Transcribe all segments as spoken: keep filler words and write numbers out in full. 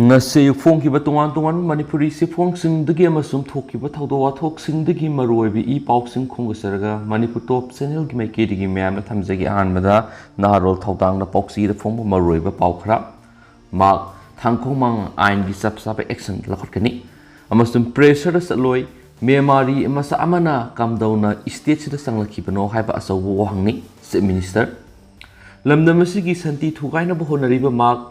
ꯉꯁꯤ ꯐꯣꯡꯈꯤꯕ ꯇꯣꯉꯥꯟ ꯇꯣꯉꯥꯟꯕ ꯃꯅꯤꯄꯨꯔꯤ ꯆꯦꯐꯣꯡꯁꯤꯡꯗꯒꯤ ꯑꯃꯁꯨꯡ ꯊꯣꯛꯈꯤꯕ ꯊꯧꯗꯣꯛ ꯋꯥꯊꯣꯛꯁꯤꯡꯗꯒꯤ ꯃꯔꯨꯑꯣꯏꯕ ꯏ ꯄꯥꯎꯁꯤꯡ ꯈꯣꯝꯒꯠꯆꯔꯒ ꯃꯅꯤꯄꯨꯔ ꯇꯣꯞ ꯆꯦꯅꯦꯜꯒꯤ ꯃꯥꯏꯀꯩꯗꯒꯤ ꯃꯌꯥꯝꯗ ꯊꯝꯖꯒꯦ꯫ ꯑꯍꯥꯟꯕꯗ ꯅꯍꯥꯔꯣꯜ ꯊꯧꯗꯥꯡꯗ ꯄꯥꯎꯆꯦꯗ ꯐꯣꯡꯕ ꯃꯔꯨꯑꯣꯏꯕ ꯄꯥꯎ ꯈꯔ꯫ ꯃꯍꯥꯛ ꯊꯥꯡꯈꯣꯡꯃꯥꯡ ꯑꯥꯏꯟꯒꯤ ꯆꯞ ꯆꯥꯕ action ꯂꯧꯈꯠꯀꯅꯤ ꯑꯃꯁꯨꯡ pressureꯗ ꯆꯠꯂꯣꯏ꯫ ꯃ꯭ꯌꯥꯟꯃꯥꯔꯤ ꯃꯆꯥ ꯑꯃꯅ ꯀꯝꯗꯧꯅ stateꯁꯤꯗ ꯆꯪꯂꯛꯈꯤꯕꯅꯣ ꯍꯥꯏꯕ ꯑꯆꯧꯕ ꯋꯥꯍꯪꯅꯤ꯫ Chief Minister꯫ ꯂꯝꯗꯝ ꯑꯁꯤꯒꯤ ꯁꯥꯟꯇꯤ ꯊꯨꯒꯥꯏꯅꯕ ꯍꯣꯠꯅꯔꯤꯕ ꯃꯍꯥꯛ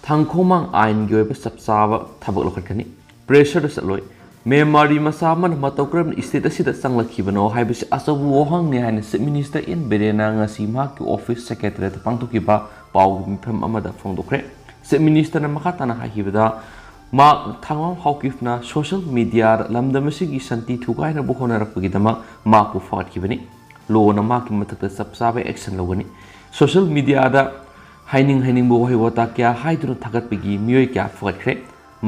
ꯊꯥꯡꯈꯣꯡꯃꯥꯡ ꯑꯥꯏꯟꯒꯤ ꯑꯣꯏꯕ ꯆꯞ ꯆꯥꯕ ꯊꯕꯛ ꯂꯧꯈꯠꯀꯅꯤ꯫ Pressureꯗ ꯆꯠꯂꯣꯏ꯫ ꯃ꯭ꯌꯥꯟꯃꯥꯔꯤ ꯃꯆꯥ ꯑꯃꯅ ꯃꯇꯧ ꯀꯔꯝꯅ state ꯑꯁꯤꯗ ꯆꯪꯂꯛꯈꯤꯕꯅꯣ ꯍꯥꯏꯕꯁꯤ ꯑꯆꯧꯕ ꯋꯥꯍꯪꯅꯤ ꯍꯥꯏꯅ Chief Minister ꯑꯦꯟ ꯕꯤꯔꯦꯟꯅ ꯉꯁꯤ ꯃꯍꯥꯛꯀꯤ office secretariatꯇ ꯄꯥꯡꯊꯣꯛꯈꯤꯕ ꯄꯥꯎꯒꯤ ꯃꯤꯐꯝ ꯑꯃꯗ ꯐꯣꯡꯗꯣꯛꯈ꯭ꯔꯦ꯫ Chief Ministerꯅ ꯃꯈꯥ ꯇꯥꯅ ꯍꯥꯏꯈꯤꯕꯗ, ꯃꯍꯥꯛ ꯊꯥꯡꯃꯥꯡ ꯍꯥꯎꯀꯤꯞꯅ social mediaꯗ ꯂꯝꯗꯝ ꯑꯁꯤꯒꯤ ꯁꯥꯟꯇꯤ ꯊꯨꯒꯥꯏꯅꯕ ꯍꯣꯠꯅꯔꯛꯄꯒꯤꯗꯃꯛ ꯃꯍꯥꯛꯄꯨ ꯐꯥꯒꯠꯈꯤꯕꯅꯤ꯫ Lawꯅ ꯃꯍꯥꯛꯀꯤ ꯃꯊꯛꯇ ꯆꯞ ꯆꯥꯕ action ꯂꯧꯒꯅꯤ꯫ Social mediaꯗ ꯍꯥꯏꯅꯤꯡ ꯍꯥꯏꯅꯤꯡꯕ ꯋꯥꯍꯩ ꯋꯥꯇꯥ ꯀꯌꯥ ꯍꯥꯏꯗꯨꯅ ꯊꯥꯒꯠꯄꯒꯤ ꯃꯤꯑꯣꯏ ꯀꯌꯥ ꯐꯒꯠꯈ꯭ꯔꯦ꯫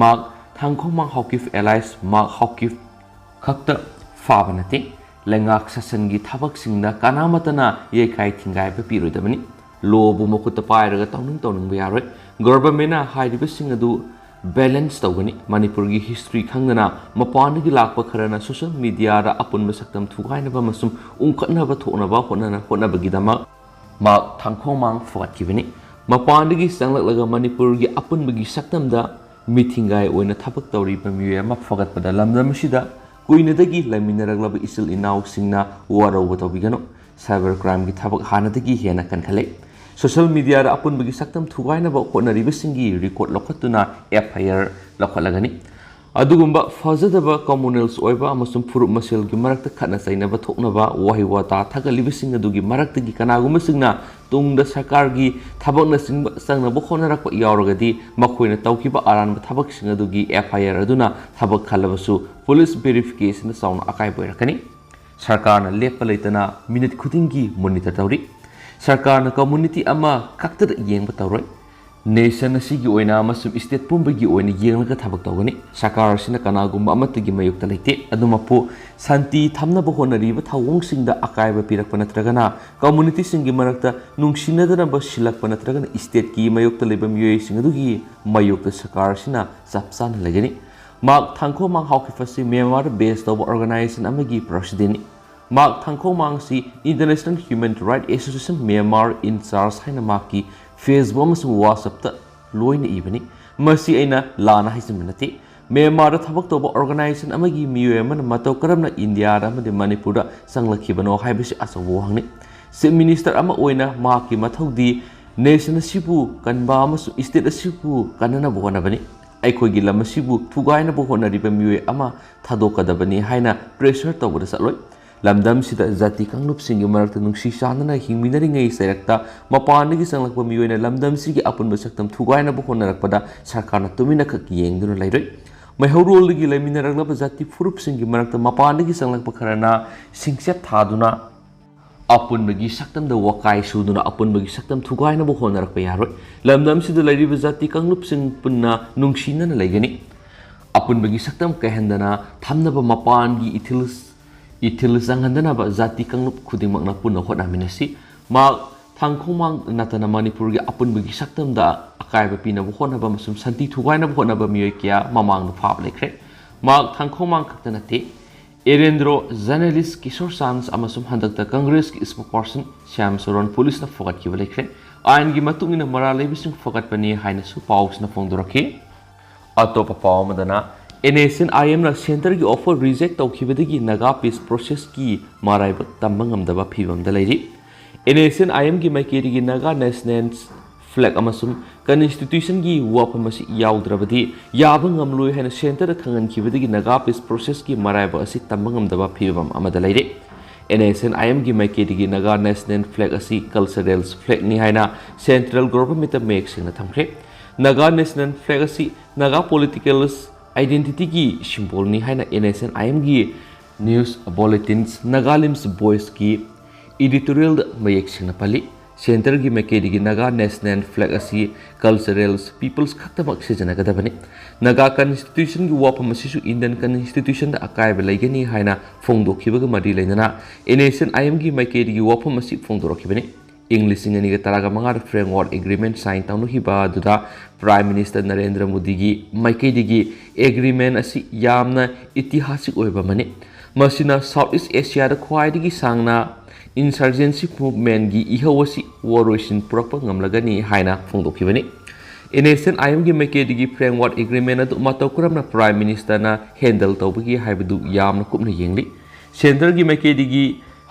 ꯃꯍꯥꯛ ꯊꯥꯡꯈꯣꯡꯃꯥꯡ ꯍꯥꯎꯀꯤꯞ alias ꯃꯍꯥꯛ ꯍꯥꯎꯀꯤꯞ ꯈꯛꯇ ꯐꯥꯕ ꯅꯠꯇꯦ, ꯂꯩꯉꯥꯛ ꯁꯥꯁꯟꯒꯤ ꯊꯕꯛꯁꯤꯡꯗ ꯀꯅꯥꯃꯠꯇꯅ ꯌꯩꯈꯥꯏ ꯊꯤꯡꯒꯥꯏꯕ ꯄꯤꯔꯣꯏꯗꯕꯅꯤ꯫ Lawꯕꯨ ꯃꯈꯨꯠꯇ ꯄꯥꯏꯔꯒ ꯇꯧꯅꯤꯡ ꯇꯧꯅꯤꯡꯕ ꯌꯥꯔꯣꯏ꯫ Governmentꯅ ꯍꯥꯏꯔꯤꯕꯁꯤꯡ ꯑꯗꯨ balance ꯇꯧꯒꯅꯤ꯫ ꯃꯅꯤꯄꯨꯔꯒꯤ history ꯈꯪꯗꯅ ꯃꯄꯥꯟꯗꯒꯤ ꯂꯥꯛꯄ ꯈꯔꯅ social mediaꯗ ꯑꯄꯨꯟꯕ ꯁꯛꯇꯝ ꯊꯨꯒꯥꯏꯅꯕ ꯑꯃꯁꯨꯡ ꯎꯪꯈꯠꯅꯕ ꯊꯣꯛꯅꯕ ꯍꯣꯠꯅꯅ-, ꯍꯣꯠꯅꯕꯒꯤꯗꯃꯛ ꯃꯍꯥꯛ ꯊꯥꯡꯈꯣꯡꯃꯥꯡ ꯐꯒꯠꯈꯤꯕꯅꯤ꯫ ꯃꯄꯥꯟꯗꯒꯤ ꯆꯪꯂꯛꯂꯒ ꯃꯅꯤꯄꯨꯔꯒꯤ ꯑꯄꯨꯟꯕꯒꯤ ꯁꯛꯇꯝꯗ ꯃꯤꯊꯤꯡꯒꯥꯏ ꯑꯣꯏꯅ ꯊꯕꯛ ꯇꯧꯔꯤꯕ ꯃꯤꯑꯣꯏ ꯑꯃ ꯐꯒꯠꯄꯗ ꯂꯝꯗꯝ ꯑꯁꯤꯗ ꯀꯨꯏꯅꯗꯒꯤ ꯂꯩꯃꯤꯟꯅꯔꯛꯂꯕ ꯏꯆꯤꯜ ꯏꯅꯥꯎꯁꯤꯡꯅ ꯋꯥꯔꯧꯕ ꯇꯧꯕꯤꯒꯅꯨ꯫ Cyber crimeꯒꯤ ꯊꯕꯛ ꯍꯥꯟꯅꯗꯒꯤ ꯍꯦꯟꯅ ꯀꯟꯈꯠꯂꯦ꯫ Social mediaꯗ ꯑꯄꯨꯟꯕꯒꯤ ꯁꯛꯇꯝ ꯊꯨꯒꯥꯏꯅꯕ ꯍꯣꯠꯅꯔꯤꯕꯁꯤꯡꯒꯤ record ꯂꯧꯈꯠꯇꯨꯅ F I R ꯂꯧꯈꯠꯂꯒꯅꯤ꯫ ꯑꯗꯨꯒꯨꯝꯕ ꯐꯖꯗꯕ communals ꯑꯣꯏꯕ ꯑꯃꯁꯨꯡ ꯐꯨꯔꯨꯞ ꯃꯁꯦꯜꯒꯤ ꯃꯔꯛꯇ ꯈꯠꯅ ꯆꯩꯅꯕ ꯊꯣꯛꯅꯕ ꯋꯥꯍꯩ ꯋꯥꯇꯥ ꯊꯥꯒꯠꯂꯤꯕꯁꯤꯡ ꯑꯗꯨꯒꯤ ꯃꯔꯛꯇꯒꯤ ꯀꯅꯥꯒꯨꯝꯕꯁꯤꯡꯅ ꯇꯨꯡꯗ ꯁꯔꯀꯥꯔꯒꯤ ꯊꯕꯛꯅꯆꯤꯡꯕ ꯆꯪꯅꯕ ꯍꯣꯠꯅꯔꯛꯄ ꯌꯥꯎꯔꯒꯗꯤ ꯃꯈꯣꯏꯅ ꯇꯧꯈꯤꯕ ꯑꯔꯥꯟꯕ ꯊꯕꯛꯁꯤꯡ ꯑꯗꯨꯒꯤ F I R ꯑꯗꯨꯅ ꯊꯕꯛ ꯈꯜꯂꯕꯁꯨ police verificationꯗ ꯆꯥꯎꯅ ꯑꯀꯥꯏꯕ ꯑꯣꯏꯔꯛꯀꯅꯤ꯫ ꯁꯔꯀꯥꯔꯅ ꯂꯦꯞꯄ ꯂꯩꯇꯅ minute ꯈꯨꯗꯤꯡꯒꯤ monitor ꯇꯧꯔꯤ꯫ ꯁꯔꯀꯥꯔꯅ community ꯑꯃ ꯈꯛꯇꯗ ꯌꯦꯡꯕ ꯇꯧꯔꯣꯏ꯫ ꯅꯦꯁꯟ ꯑꯁꯤꯒꯤ ꯑꯣꯏꯅ ꯑꯃꯁꯨꯡ ꯁ꯭ꯇꯦꯠ ꯄꯨꯝꯕꯒꯤ ꯑꯣꯏꯅ ꯌꯦꯡꯂꯒ ꯊꯕꯛ ꯇꯧꯒꯅꯤ꯫ ꯁꯔꯀꯥꯔ ꯑꯁꯤꯅ ꯀꯅꯥꯒꯨꯝꯕ ꯑꯃꯠꯇꯒꯤ ꯃꯥꯌꯣꯛꯇ ꯂꯩꯇꯦ꯫ ꯑꯗꯨꯃꯛꯄꯨ ꯁꯥꯟꯇꯤ ꯊꯝꯅꯕ ꯍꯣꯠꯅꯔꯤꯕ ꯊꯧꯑꯣꯡꯁꯤꯡꯗ ꯑꯀꯥꯏꯕ ꯄꯤꯔꯛꯄ ꯅꯠꯇ꯭ꯔꯒꯅ ꯀꯝꯃꯨꯅꯤꯇꯤꯁꯤꯡꯒꯤ ꯃꯔꯛꯇ ꯅꯨꯡꯁꯤꯅꯗꯅꯕ ꯁꯤꯜꯂꯛꯄ ꯅꯠꯇ꯭ꯔꯒꯅ ꯁ꯭ꯇꯦꯠꯀꯤ ꯃꯥꯌꯣꯛꯇ ꯂꯩꯕ ꯃꯤꯑꯣꯏꯁꯤꯡ ꯑꯗꯨꯒꯤ ꯃꯥꯌꯣꯛꯇ ꯁꯔꯀꯥꯔ ꯑꯁꯤꯅ ꯆꯞ ꯆꯥꯅ ꯂꯩꯒꯅꯤ꯫ ꯃꯍꯥꯛ ꯊꯥꯡꯈꯣꯡ ꯃꯥꯡ ꯍꯥꯎꯈꯤꯕ ꯑꯁꯤ ꯃ꯭ꯌꯥꯟꯃꯥꯔ ꯕꯦꯁ ꯇꯧꯕ ꯑꯣꯔꯒꯅꯥꯏꯖꯦꯁꯟ ꯑꯃꯒꯤ ꯄ꯭ꯔꯁꯤꯗꯦꯟꯅꯤ꯫ ꯃꯍꯥꯛ ꯊꯥꯡꯈꯣꯡ ꯃꯥꯡ ꯑꯁꯤ International Human Rights Association Myanmar in Charge ꯍꯥꯏꯅ ꯃꯍꯥꯛꯀꯤ Facebook ꯑꯃꯁꯨꯡ WhatsAppꯇ ꯂꯣꯏꯅ ꯏꯕꯅꯤ꯫ ꯃꯁꯤ ꯑꯩꯅ ꯂꯥꯟꯅ ꯍꯥꯏꯖꯤꯟꯕ ꯅꯠꯇꯦ꯫ ꯃ꯭ꯌꯥꯟꯃꯥꯔꯗ ꯊꯕꯛ ꯇꯧꯕ ꯑꯣꯔꯒꯅꯥꯏꯖꯦꯁꯟ ꯑꯃꯒꯤ ꯃꯤꯑꯣꯏ ꯑꯃꯅ ꯃꯇꯧ ꯀꯔꯝꯅ ꯏꯟꯗꯤꯌꯥꯗ ꯑꯃꯗꯤ ꯃꯅꯤꯄꯨꯔꯗ ꯆꯪꯂꯛꯈꯤꯕꯅꯣ ꯍꯥꯏꯕꯁꯤ ꯑꯆꯧꯕ ꯋꯥꯍꯪꯅꯤ꯫ ꯆꯤꯐ ꯃꯤꯅꯤꯁꯇꯔ ꯑꯃ ꯑꯣꯏꯅ ꯃꯍꯥꯛꯀꯤ ꯃꯊꯧꯗꯤ ꯅꯦꯁꯟ ꯑꯁꯤꯕꯨ ꯀꯟꯕ ꯑꯃꯁꯨꯡ ꯁ꯭ꯇꯦꯠ ꯑꯁꯤꯕꯨ ꯀꯟꯅꯅꯕ ꯍꯣꯠꯅꯕꯅꯤ꯫ ꯑꯩꯈꯣꯏꯒꯤ ꯂꯝ ꯑꯁꯤꯕꯨ ꯊꯨꯒꯥꯏꯅꯕ ꯍꯣꯠꯅꯔꯤꯕ ꯃꯤꯑꯣꯏ ꯑꯃ ꯊꯥꯗꯣꯛꯀꯗꯕꯅꯤ ꯍꯥꯏꯅ ꯄ꯭ꯔꯦꯁꯔ ꯇꯧꯕꯗ ꯆꯠꯂꯣꯏ꯫ ꯂꯝꯗꯝꯁꯤꯗ ꯖꯥꯇꯤ ꯀꯥꯡꯂꯨꯞꯁꯤꯡꯒꯤ ꯃꯔꯛꯇ ꯅꯨꯡꯁꯤ ꯆꯥꯟꯅꯅ ꯍꯤꯡꯃꯤꯟꯅꯔꯤꯉꯩ ꯆꯩꯔꯛꯇ ꯃꯄꯥꯟꯗꯒꯤ ꯆꯪꯂꯛꯄ ꯃꯤꯑꯣꯏꯅ ꯂꯝꯗꯝꯁꯤꯒꯤ ꯑꯄꯨꯟꯕ ꯁꯛꯇꯝ ꯊꯨꯒꯥꯏꯅꯕ ꯍꯣꯠꯅꯔꯛꯄꯗ ꯁꯔꯀꯥꯔꯅ ꯇꯨꯃꯤꯟꯅꯈꯛ ꯌꯦꯡꯗꯨꯅ ꯂꯩꯔꯣꯏ꯫ ꯃꯩꯍꯧꯔꯣꯜꯗꯒꯤ ꯂꯩꯃꯤꯟꯅꯔꯛꯂꯕ ꯖꯥꯇꯤ ꯐꯨꯔꯨꯞꯁꯤꯡꯒꯤ ꯃꯔꯛꯇ ꯃꯄꯥꯟꯗꯒꯤ ꯆꯪꯂꯛꯄ ꯈꯔꯅ ꯁꯤꯡꯆꯠ ꯊꯥꯗꯨꯅ ꯑꯄꯨꯟꯕꯒꯤ ꯁꯛꯇꯝꯗ ꯋꯥꯀꯥꯏ ꯁꯨꯗꯨꯅ ꯑꯄꯨꯟꯕꯒꯤ ꯁꯛꯇꯝ ꯊꯨꯒꯥꯏꯅꯕ ꯍꯣꯠꯅꯔꯛꯄ ꯌꯥꯔꯣꯏ꯫ ꯂꯝꯗꯝꯁꯤꯗ ꯂꯩꯔꯤꯕ ꯖꯥꯇꯤ ꯀꯥꯡꯂꯨꯞꯁꯤꯡ ꯄꯨꯟꯅ ꯅꯨꯡꯁꯤꯅꯅ ꯂꯩꯒꯅꯤ꯫ ꯑꯄꯨꯟꯕꯒꯤ ꯁꯛꯇꯝ ꯀꯥꯏꯍꯟꯗꯅ ꯊꯝꯅꯕ ꯃꯄꯥꯟꯒꯤ ꯏꯊꯤꯜ, ꯏꯊꯤꯜ ꯆꯪꯍꯟꯗꯅꯕ ꯖꯥꯇꯤ ꯀꯥꯡꯂꯨꯞ ꯈꯨꯗꯤꯡꯃꯛꯅ ꯄꯨꯟꯅ ꯍꯣꯠꯅꯃꯤꯟꯅꯁꯤ꯫ ꯃꯍꯥꯛ ꯊꯥꯡꯈꯣꯡ ꯃꯥꯡ ꯅꯠꯇꯅ ꯃꯅꯤꯄꯨꯔꯒꯤ ꯑꯄꯨꯟꯕꯒꯤ ꯁꯛꯇꯝꯗ ꯑꯀꯥꯏꯕ ꯄꯤꯅꯕ ꯍꯣꯠꯅꯕ ꯑꯃꯁꯨꯡ ꯁꯥꯟꯇꯤ ꯊꯨꯒꯥꯏꯅꯕ ꯍꯣꯠꯅꯕ ꯃꯤꯑꯣꯏ ꯀꯌꯥ ꯃꯃꯥꯡꯗ ꯐꯥꯕ ꯂꯩꯈ꯭ꯔꯦ꯫ ꯃꯍꯥꯛ ꯊꯥꯡꯈꯣꯡ ꯃꯥꯡ ꯈꯛꯇ ꯅꯠꯇꯦ, ꯑꯦꯔꯦꯟꯗ꯭ꯔꯣ, ꯖꯔꯅꯦꯂꯤꯁ ꯀꯤꯁꯣꯔ ꯆꯥꯟꯁ ꯑꯃꯁꯨꯡ ꯍꯟꯗꯛꯇ ꯀꯪꯒ꯭ꯔꯦꯁꯀꯤ ꯁ꯭ꯄꯣꯛꯄꯔꯁꯟ ꯁ꯭ꯌꯥꯝ ꯁꯣꯔꯣꯟ ꯄꯨꯂꯤꯁꯅ ꯐꯥꯒꯠꯈꯤꯕ ꯂꯩꯈ꯭ꯔꯦ꯫ ꯑꯥꯏꯟꯒꯤ ꯃꯇꯨꯡ ꯏꯟꯅ ꯃꯔꯥꯜ ꯂꯩꯕꯁꯤꯡ ꯐꯥꯒꯠꯄꯅꯤ ꯍꯥꯏꯅꯁꯨ ꯄꯥꯎꯁꯤꯅ ꯐꯣꯡꯗꯣꯔꯛꯈꯤ꯫ ꯑꯇꯣꯞꯄ ꯄꯥꯎ ꯑꯃꯗꯅ, NSCN-IM-ꯅ ꯁꯦꯟꯇꯔꯒꯤ ꯑꯣꯐꯔ ꯔꯤꯖꯦꯛ ꯇꯧꯈꯤꯕꯗꯒꯤ ꯅꯥꯒꯥ ꯄꯤꯁ ꯄ꯭ꯔꯣꯁꯦꯁꯀꯤ ꯃꯔꯥꯏꯕꯛ ꯇꯝꯕ ꯉꯝꯗꯕ ꯐꯤꯕꯝꯗ ꯂꯩꯔꯤ꯫ NSCN-IM-ꯒꯤ ꯃꯥꯏꯀꯩꯗꯒꯤ ꯅꯥꯒꯥ ꯅꯦꯁꯅꯦꯜ ꯐ꯭ꯂꯦꯒ ꯑꯃꯁꯨꯡ ꯀꯟꯁꯇꯤꯇ꯭ꯌꯨꯁꯟꯒꯤ ꯋꯥꯐꯝ ꯑꯁꯤ ꯌꯥꯎꯗ꯭ꯔꯕꯗꯤ ꯌꯥꯕ ꯉꯝꯂꯣꯏ ꯍꯥꯏꯅ ꯁꯦꯟꯇꯔꯗ ꯈꯪꯍꯟꯈꯤꯕꯗꯒꯤ ꯅꯥꯒꯥ ꯄꯤꯁ ꯄ꯭ꯔꯣꯁꯦꯁꯀꯤ ꯃꯔꯥꯏꯕꯛ ꯑꯁꯤ ꯇꯝꯕ ꯉꯝꯗꯕ ꯐꯤꯕꯝ ꯑꯃꯗ ꯂꯩꯔꯦ꯫ NSCN-IM-ꯒꯤ ꯃꯥꯏꯀꯩꯗꯒꯤ ꯅꯥꯒꯥ ꯅꯦꯁꯅꯦꯜ ꯐ꯭ꯂꯦꯒ ꯑꯁꯤ ꯀꯜꯆꯔꯦꯜ ꯐ꯭ꯂꯦꯒꯅꯤ ꯍꯥꯏꯅ ꯁꯦꯟꯇ꯭ꯔꯦꯜ ꯒꯣꯚꯔꯟꯃꯦꯟꯠꯇ ꯃꯌꯦꯛ ꯁꯦꯡꯅ ꯊꯝꯈ꯭ꯔꯦ꯫ ꯅꯥꯒꯥ ꯅꯦꯁꯅꯦꯜ ꯐ꯭ꯂꯦꯒ ꯑꯁꯤ ꯅꯥꯒꯥ ꯄꯣꯂꯤꯇꯤꯀꯦꯜ ꯑꯥꯏꯗꯦꯟꯇꯤꯇꯤꯒꯤ ꯁꯤꯝꯕꯣꯜꯅꯤ ꯍꯥꯏꯅ NSCN-IM-ꯒꯤ ꯅ꯭ꯌꯨꯁ ꯕꯨꯂꯦꯇꯤꯟꯁ ꯅꯥꯒꯥꯂꯤꯝꯁ ꯚꯣꯏꯁꯀꯤ ꯏꯗꯤꯇꯣꯔꯤꯌꯦꯜꯗ ꯃꯌꯦꯛ ꯁꯦꯡꯅ ꯄꯜꯂꯤ꯫ ꯁꯦꯟꯇꯔꯒꯤ ꯃꯥꯏꯀꯩꯗꯒꯤ ꯅꯥꯒꯥ ꯅꯦꯁꯅꯦꯜ ꯐ꯭ꯂꯦꯒ ꯑꯁꯤ ꯀꯜꯆꯔꯦꯜ ꯄꯤꯄꯜꯁ ꯈꯛꯇꯃꯛ ꯁꯤꯖꯤꯟꯅꯒꯗꯕꯅꯤ꯫ ꯅꯥꯒꯥ ꯀꯟꯁꯇꯤꯇ꯭ꯌꯨꯁꯟꯒꯤ ꯋꯥꯐꯝ ꯑꯁꯤꯁꯨ ꯏꯟꯗꯤꯌꯟ ꯀꯟꯁꯇꯤꯇ꯭ꯌꯨꯁꯟꯗ ꯑꯀꯥꯏꯕ ꯂꯩꯒꯅꯤ ꯍꯥꯏꯅ ꯐꯣꯡꯗꯣꯛꯈꯤꯕꯒ ꯃꯔꯤ ꯂꯩꯅꯅ ꯑꯦꯟ ꯑꯦꯁ ꯑꯦꯟ ꯑꯥꯏ ꯑꯦꯝꯒꯤ ꯃꯥꯏꯀꯩꯗꯒꯤ ꯋꯥꯐꯝ ꯑꯁꯤ ꯐꯣꯡꯗꯣꯔꯛꯈꯤꯕꯅꯤ꯫ ꯏꯪ ꯂꯤꯁꯤꯡ ꯑꯅꯤꯒ ꯇꯔꯥꯃꯉꯥꯗ ꯐ꯭ꯔꯦꯝꯋꯥꯔꯛ ꯑꯦꯒ꯭ꯔꯤꯃꯦꯟ ꯁꯥꯏꯟ ꯇꯧꯅꯈꯤꯕ ꯑꯗꯨꯗ ꯄ꯭ꯔꯥꯏꯝ ꯃꯤꯅꯤꯁꯇꯔ ꯅꯔꯦꯟꯗ꯭ꯔ ꯃꯣꯗꯤꯒꯤ ꯃꯥꯏꯀꯩꯗꯒꯤ ꯑꯦꯒ꯭ꯔꯤꯃꯦꯟ ꯑꯁꯤ ꯌꯥꯝꯅ ꯏꯇꯤꯍꯥꯁꯤꯛ ꯑꯣꯏꯕ ꯑꯃꯅꯤ꯫ ꯃꯁꯤꯅ ꯁꯥꯎꯠ ꯏꯁ ꯑꯦꯁꯤꯌꯥꯗ ꯈ꯭ꯋꯥꯏꯗꯒꯤ ꯁꯥꯡꯅ ꯏꯟꯁꯔꯖꯦꯟꯁꯤ ꯃꯨꯚꯃꯦꯟꯒꯤ ꯏꯍꯧ ꯑꯁꯤ ꯋꯥꯔꯣꯏꯁꯤꯟ ꯄꯨꯔꯛꯄ ꯉꯝꯂꯒꯅꯤ ꯍꯥꯏꯅ ꯐꯣꯡꯗꯣꯛꯈꯤꯕꯅꯤ꯫ ꯑꯦꯟ ꯑꯦꯁ ꯑꯦꯟ ꯑꯥꯏ ꯑꯦꯝꯒꯤ ꯃꯥꯏꯀꯩꯗꯒꯤ ꯐ꯭ꯔꯦꯝꯋꯥꯔꯛ ꯑꯦꯒ꯭ꯔꯤꯃꯦꯟ ꯑꯗꯨ ꯃꯇꯧ ꯀꯔꯝꯅ ꯄ꯭ꯔꯥꯏꯝ ꯃꯤꯅꯤꯁꯇꯔꯅ ꯍꯦꯟꯗꯜ ꯇꯧꯕꯒꯦ ꯍꯥꯏꯕꯗꯨ ꯌꯥꯝꯅ ꯀꯨꯞꯅ ꯌꯦꯡꯂꯤ꯫ ꯁꯦꯟꯇꯔꯒꯤ ꯃꯥꯏꯀꯩꯗꯒꯤ